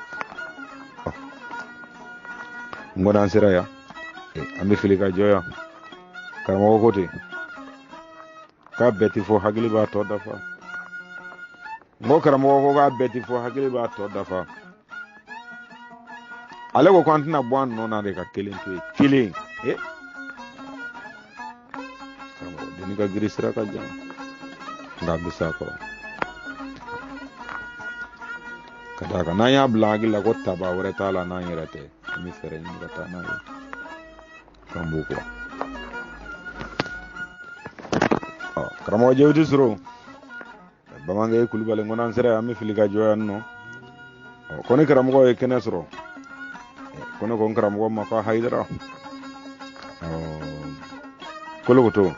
Ɔ n kɔni an sera yan, an bɛ fili ka jɔ yan. Karamɔgɔ ko ten k'a bɛɛ ti fɔ, hakili b'a tɔ dafa. N ko karamɔgɔ ko k'a bɛɛ ti fɔ, hakili b'a tɔ dafa. Ale ko k'an tɛna bɔ an nɔ na de ka kelen to yen, kelen. Karamɔgɔ denni ka giri sira ka jan, nka an bɛ s'a kɔrɔ. Ka d'a kan n'an y'a bila hakili la ko taba wɛrɛ t'a la n'an yɛrɛ tɛ, an bɛ fɛɛrɛ ɲini ka taa n'a ye k'an b'o kɔ. Ɔ karamɔgɔ Jewuti Soro, Bamankɛ Kulubali, n ko n'an sera yan an bɛ fili ka jɔ yan nɔ. Ɔ ko ni karamɔgɔ ye kɛnɛ sɔrɔ, ko ne ko n karamɔgɔ ma ko Hayidara, Kolokoto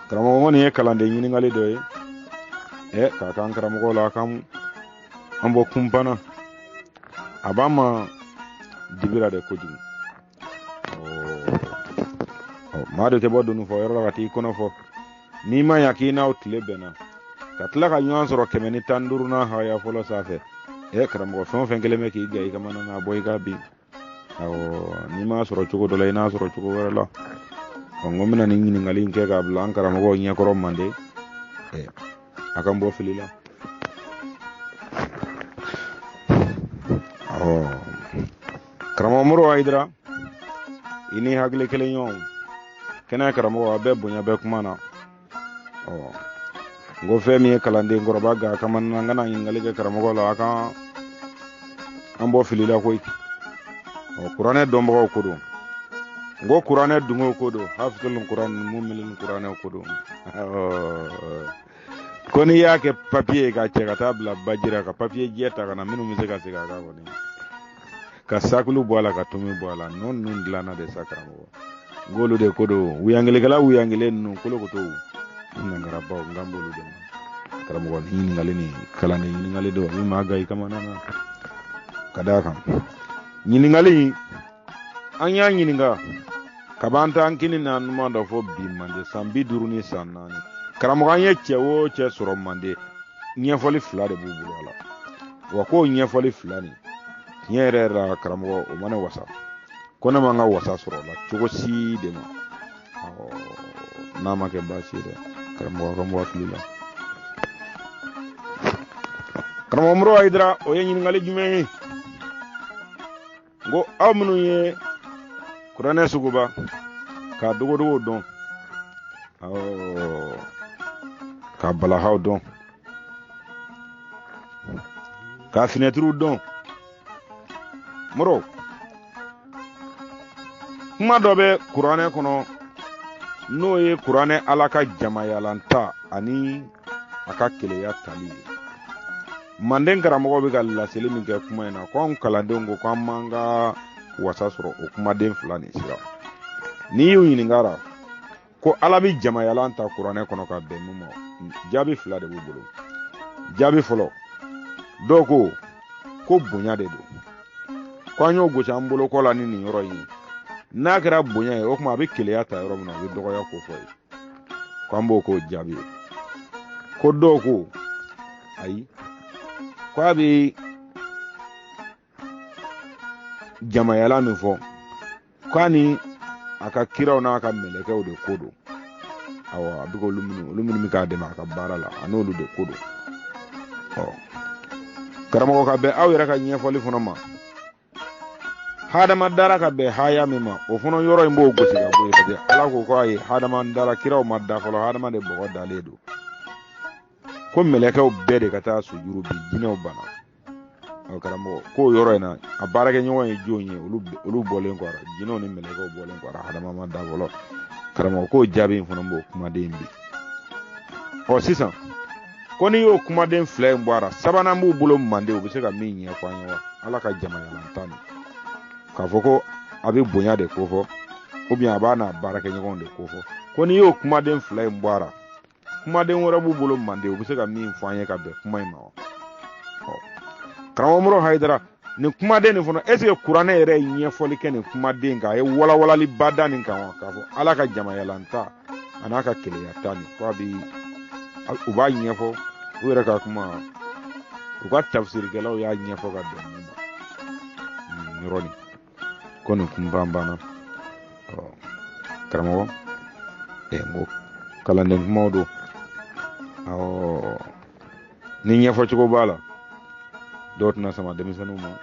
karamɔgɔ nin ye kalanden ɲininkali dɔ ye ɛ k'a k'an karamɔgɔ la k'an an bɔ kunpanna a b'an ma dibira de kojugu. Maa de tɛ bɔ doni fɔ yɔrɔ la ka t'i kɔnɔ fɔ n'i ma ɲa k'i n'aw tile bɛnna ka tila ka ɲɔgɔn sɔrɔ 115nan haya fɔlɔ sanfɛ. Ɛ karamɔgɔ, fɛn o fɛn kɛlen bɛ k'i ga i kamana na, bɔ i ka bin. Awɔ, n'i m'a sɔrɔ cogo dɔ la, i n'a sɔrɔ cogo wɛrɛ la. Ɔ, n ko n bɛna nin ɲininkali in kɛ k'a bila an karamɔgɔw ɲɛkɔrɔ mande, ɛ a ka n bɔ fili la. Awɔ, karamɔgɔ Moro Hayidara, i ni hakili kelen ɲɔgɔn kɛnɛ karamɔgɔ, a bɛɛ bonya bɛ kuma na. Ɔ, n ko fɛn min ye kalanden kɔrɔba ga kamana, n kana ɲininkali kɛ karamɔgɔ la, a ka an bɔ fili la koyi. Ɔ, kuranɛ dɔnbagaw ko don, n ko kuranɛ dungow ko don, hafizul kuran mumilil kuranɛ ko don. Ko n'i y'a kɛ papiye ye k'a cɛ ka taa bila baji la, ka papiye jɛ ta ka na, minnu bɛ se ka segin a kan kɔni, ka sakulu bɔ a la, ka tomi bɔ a la, nɔ ninnu dilanna de sa karamɔgɔ. N k'olu de ko don, wuyangelikɛla wuyangelen ninnu, kolokotow nankarabaw, n kan b'olu de ma karamɔgɔ. Ni ɲininkali ni kalanden ɲininkali don, a bɛ maa ga i kamana na ka d'a kan. Ɲininkali an y'a ɲininka kab'an t'an kini n'a numan dɔ fɔ bi mande san 54 karamɔgɔ, an ye cɛ o cɛ sɔrɔ mande, ɲɛfɔli fila de b'u bolo a la. Wa k'o ɲɛfɔli fila nin, tiɲɛ yɛrɛ yɛrɛ la karamɔgɔ, o ma ne wasa, ko ne ma n ka wasa sɔrɔ o la cogo si de ma. N'a ma kɛ baasi ye dɛ karamɔgɔ, ka bɔ hakili la. Karamɔgɔ Moro Hayidara, o ye ɲininkali jumɛn ye? N ko aw minnu ye kuranɛ suguba k'a dogodogow dɔn, k'a balahaw dɔn, k'a finɛtiriw dɔn, Moro, kuma dɔ bɛ kuranɛ kɔnɔ n'o ye kuranɛ Ala ka jamayalanta ani a ka keleya tali ye. Manden karamɔgɔ bɛ ka laseli min kɛ kuma in na, ko anw kalandenw ko k'an m'an ka wasa sɔrɔ o kumaden fila nin sira. N'i y'u ɲininka la ko Ala bɛ jamayalan ta kuranɛ kɔnɔ ka bɛn mun ma, jaabi fila de b'u bolo. Jaabi fɔlɔ, dɔw ko ko bonya de don, ko an y'o gosi an bolo kɔ la ni nin yɔrɔ in ye. N'a kɛra bonya ye, o tuma a bɛ keleya ta yɔrɔ min na, o bɛ dɔgɔya ko fɔ ye, ko an b'o k'o jaabi ye. Ko dɔw ko ayi, ko a bɛ jamayala min fɔ, k'a ni a ka kiraw n'a ka mɛlɛkɛw de ko don. Awɔ, a bɛ k'olu minnu, olu minnu bɛ k'a dɛmɛ a ka baara la, a n'olu de ko don. Ɔ karamɔgɔ, ka bɛn aw yɛrɛ ka ɲɛfɔli fana ma, hadama dara ka bɛn haya min ma, o fana yɔrɔ in b'o gosi ka bɔ yen, parce que Ala ko k'a ye hadama dara, kiraw ma da fɔlɔ, hadama de bɔgɔ dalen don. Ko mɛlɛkɛw bɛɛ de ka taa sujuru bi, jinɛw banna. Ɔ karamɔgɔ, k'o yɔrɔ in na, a baarakɛɲɔgɔn ye jɔn ye? Olu bɔlen kɔ a la, jinɛw ni mɛlɛkɛw bɔlen kɔ a la, hadama ma da fɔlɔ. Karamɔgɔ, k'o jaabi in fana b'o kumaden bi. Ɔ sisan, ko n'i y'o kumaden fila in bɔ a la, sabanan b'u bolo mande, u bɛ se ka min ɲɛfɔ an ye wa? Ala ka jamayalan nin, k'a fɔ ko a bɛ bonya de kofɔ, ou bien a b'a n'a baarakɛɲɔgɔnw de kofɔ, ko n'i y'o kumaden fila in bɔ a la, kumaden wɛrɛ b'u bolo mande, u bɛ se ka min fɔ an ye ka bɛn kuma in ma wa? Ɔ karamɔgɔ Moro Hayidara, nin kumaden nin fana, est ce que kuranɛ yɛrɛ ye ɲɛfɔli kɛ nin kumaden kan, a ye walawalaliba da nin kan wa? K'a fɔ Ala ka jamayalan ta a n'a ka keleya ta nin, ko a bɛ u b'a ɲɛfɔ u yɛrɛ ka kuma, u ka tafsirikɛlaw y'a ɲɛfɔ ka bɛn mun ma nin yɔrɔ nin ko nin kunpan banna. Ɔ karamɔgɔ, ɛ n ko kalanden kumaw don. Awɔ, ni ɲɛfɔcogo b'a la, dɔw tɛna sama denmisɛnninw ma.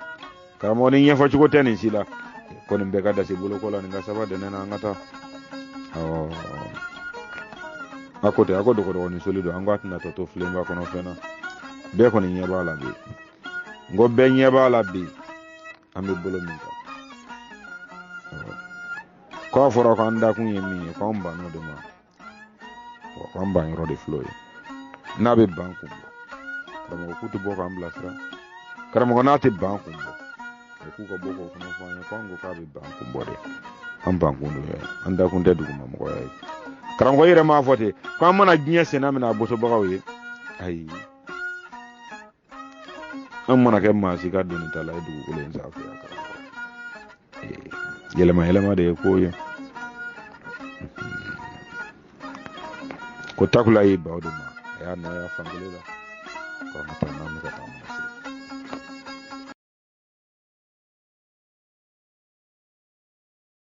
Karamɔgɔ, ni ɲɛfɔcogo tɛ nin si la, ko nin bɛɛ ka dasi boloko la, nin ka saba dɛnɛ na, an ka taa. Awɔ, a ko ten, a ko dɔgɔdɔgɔnin soli don, an ko a tɛna tɔ to filenba kɔnɔ fɛn na. Bɛɛ kɔni ɲɛ b'a la bi, n ko bɛɛ ɲɛ b'a la bi, an bɛ bolo min kan. K'a fɔra k'an dakun ye min ye, k'an bann'o de ma, k'an ban yɔrɔ de filɛ o ye. N'a bɛ ban kun bɔ, karamɔgɔ k'u tɛ bɔ k'an bilasira. Karamɔgɔ, n'a tɛ ban kun bɔ, k'u ka bɔ k'o fana fɔ an ye, k'an ko k'a bɛ ban kun bɔ de. An bankun don ye, an dakun tɛ duguma mɔgɔya ye. Karamɔgɔ yɛrɛ m'a fɔ ten ko an mana diɲɛ senna minɛ a bosobagaw ye. Ayi, an mana kɛ maa si ka donitala ye dugukolo in sanfɛ yan, karamɔgɔ. Yɛlɛma yɛlɛma de ye ko ye. Ko takula y'i ban o de ma, a y'a nɔ y'a fankelen la ko an ka taa n'an bɛ ka taa.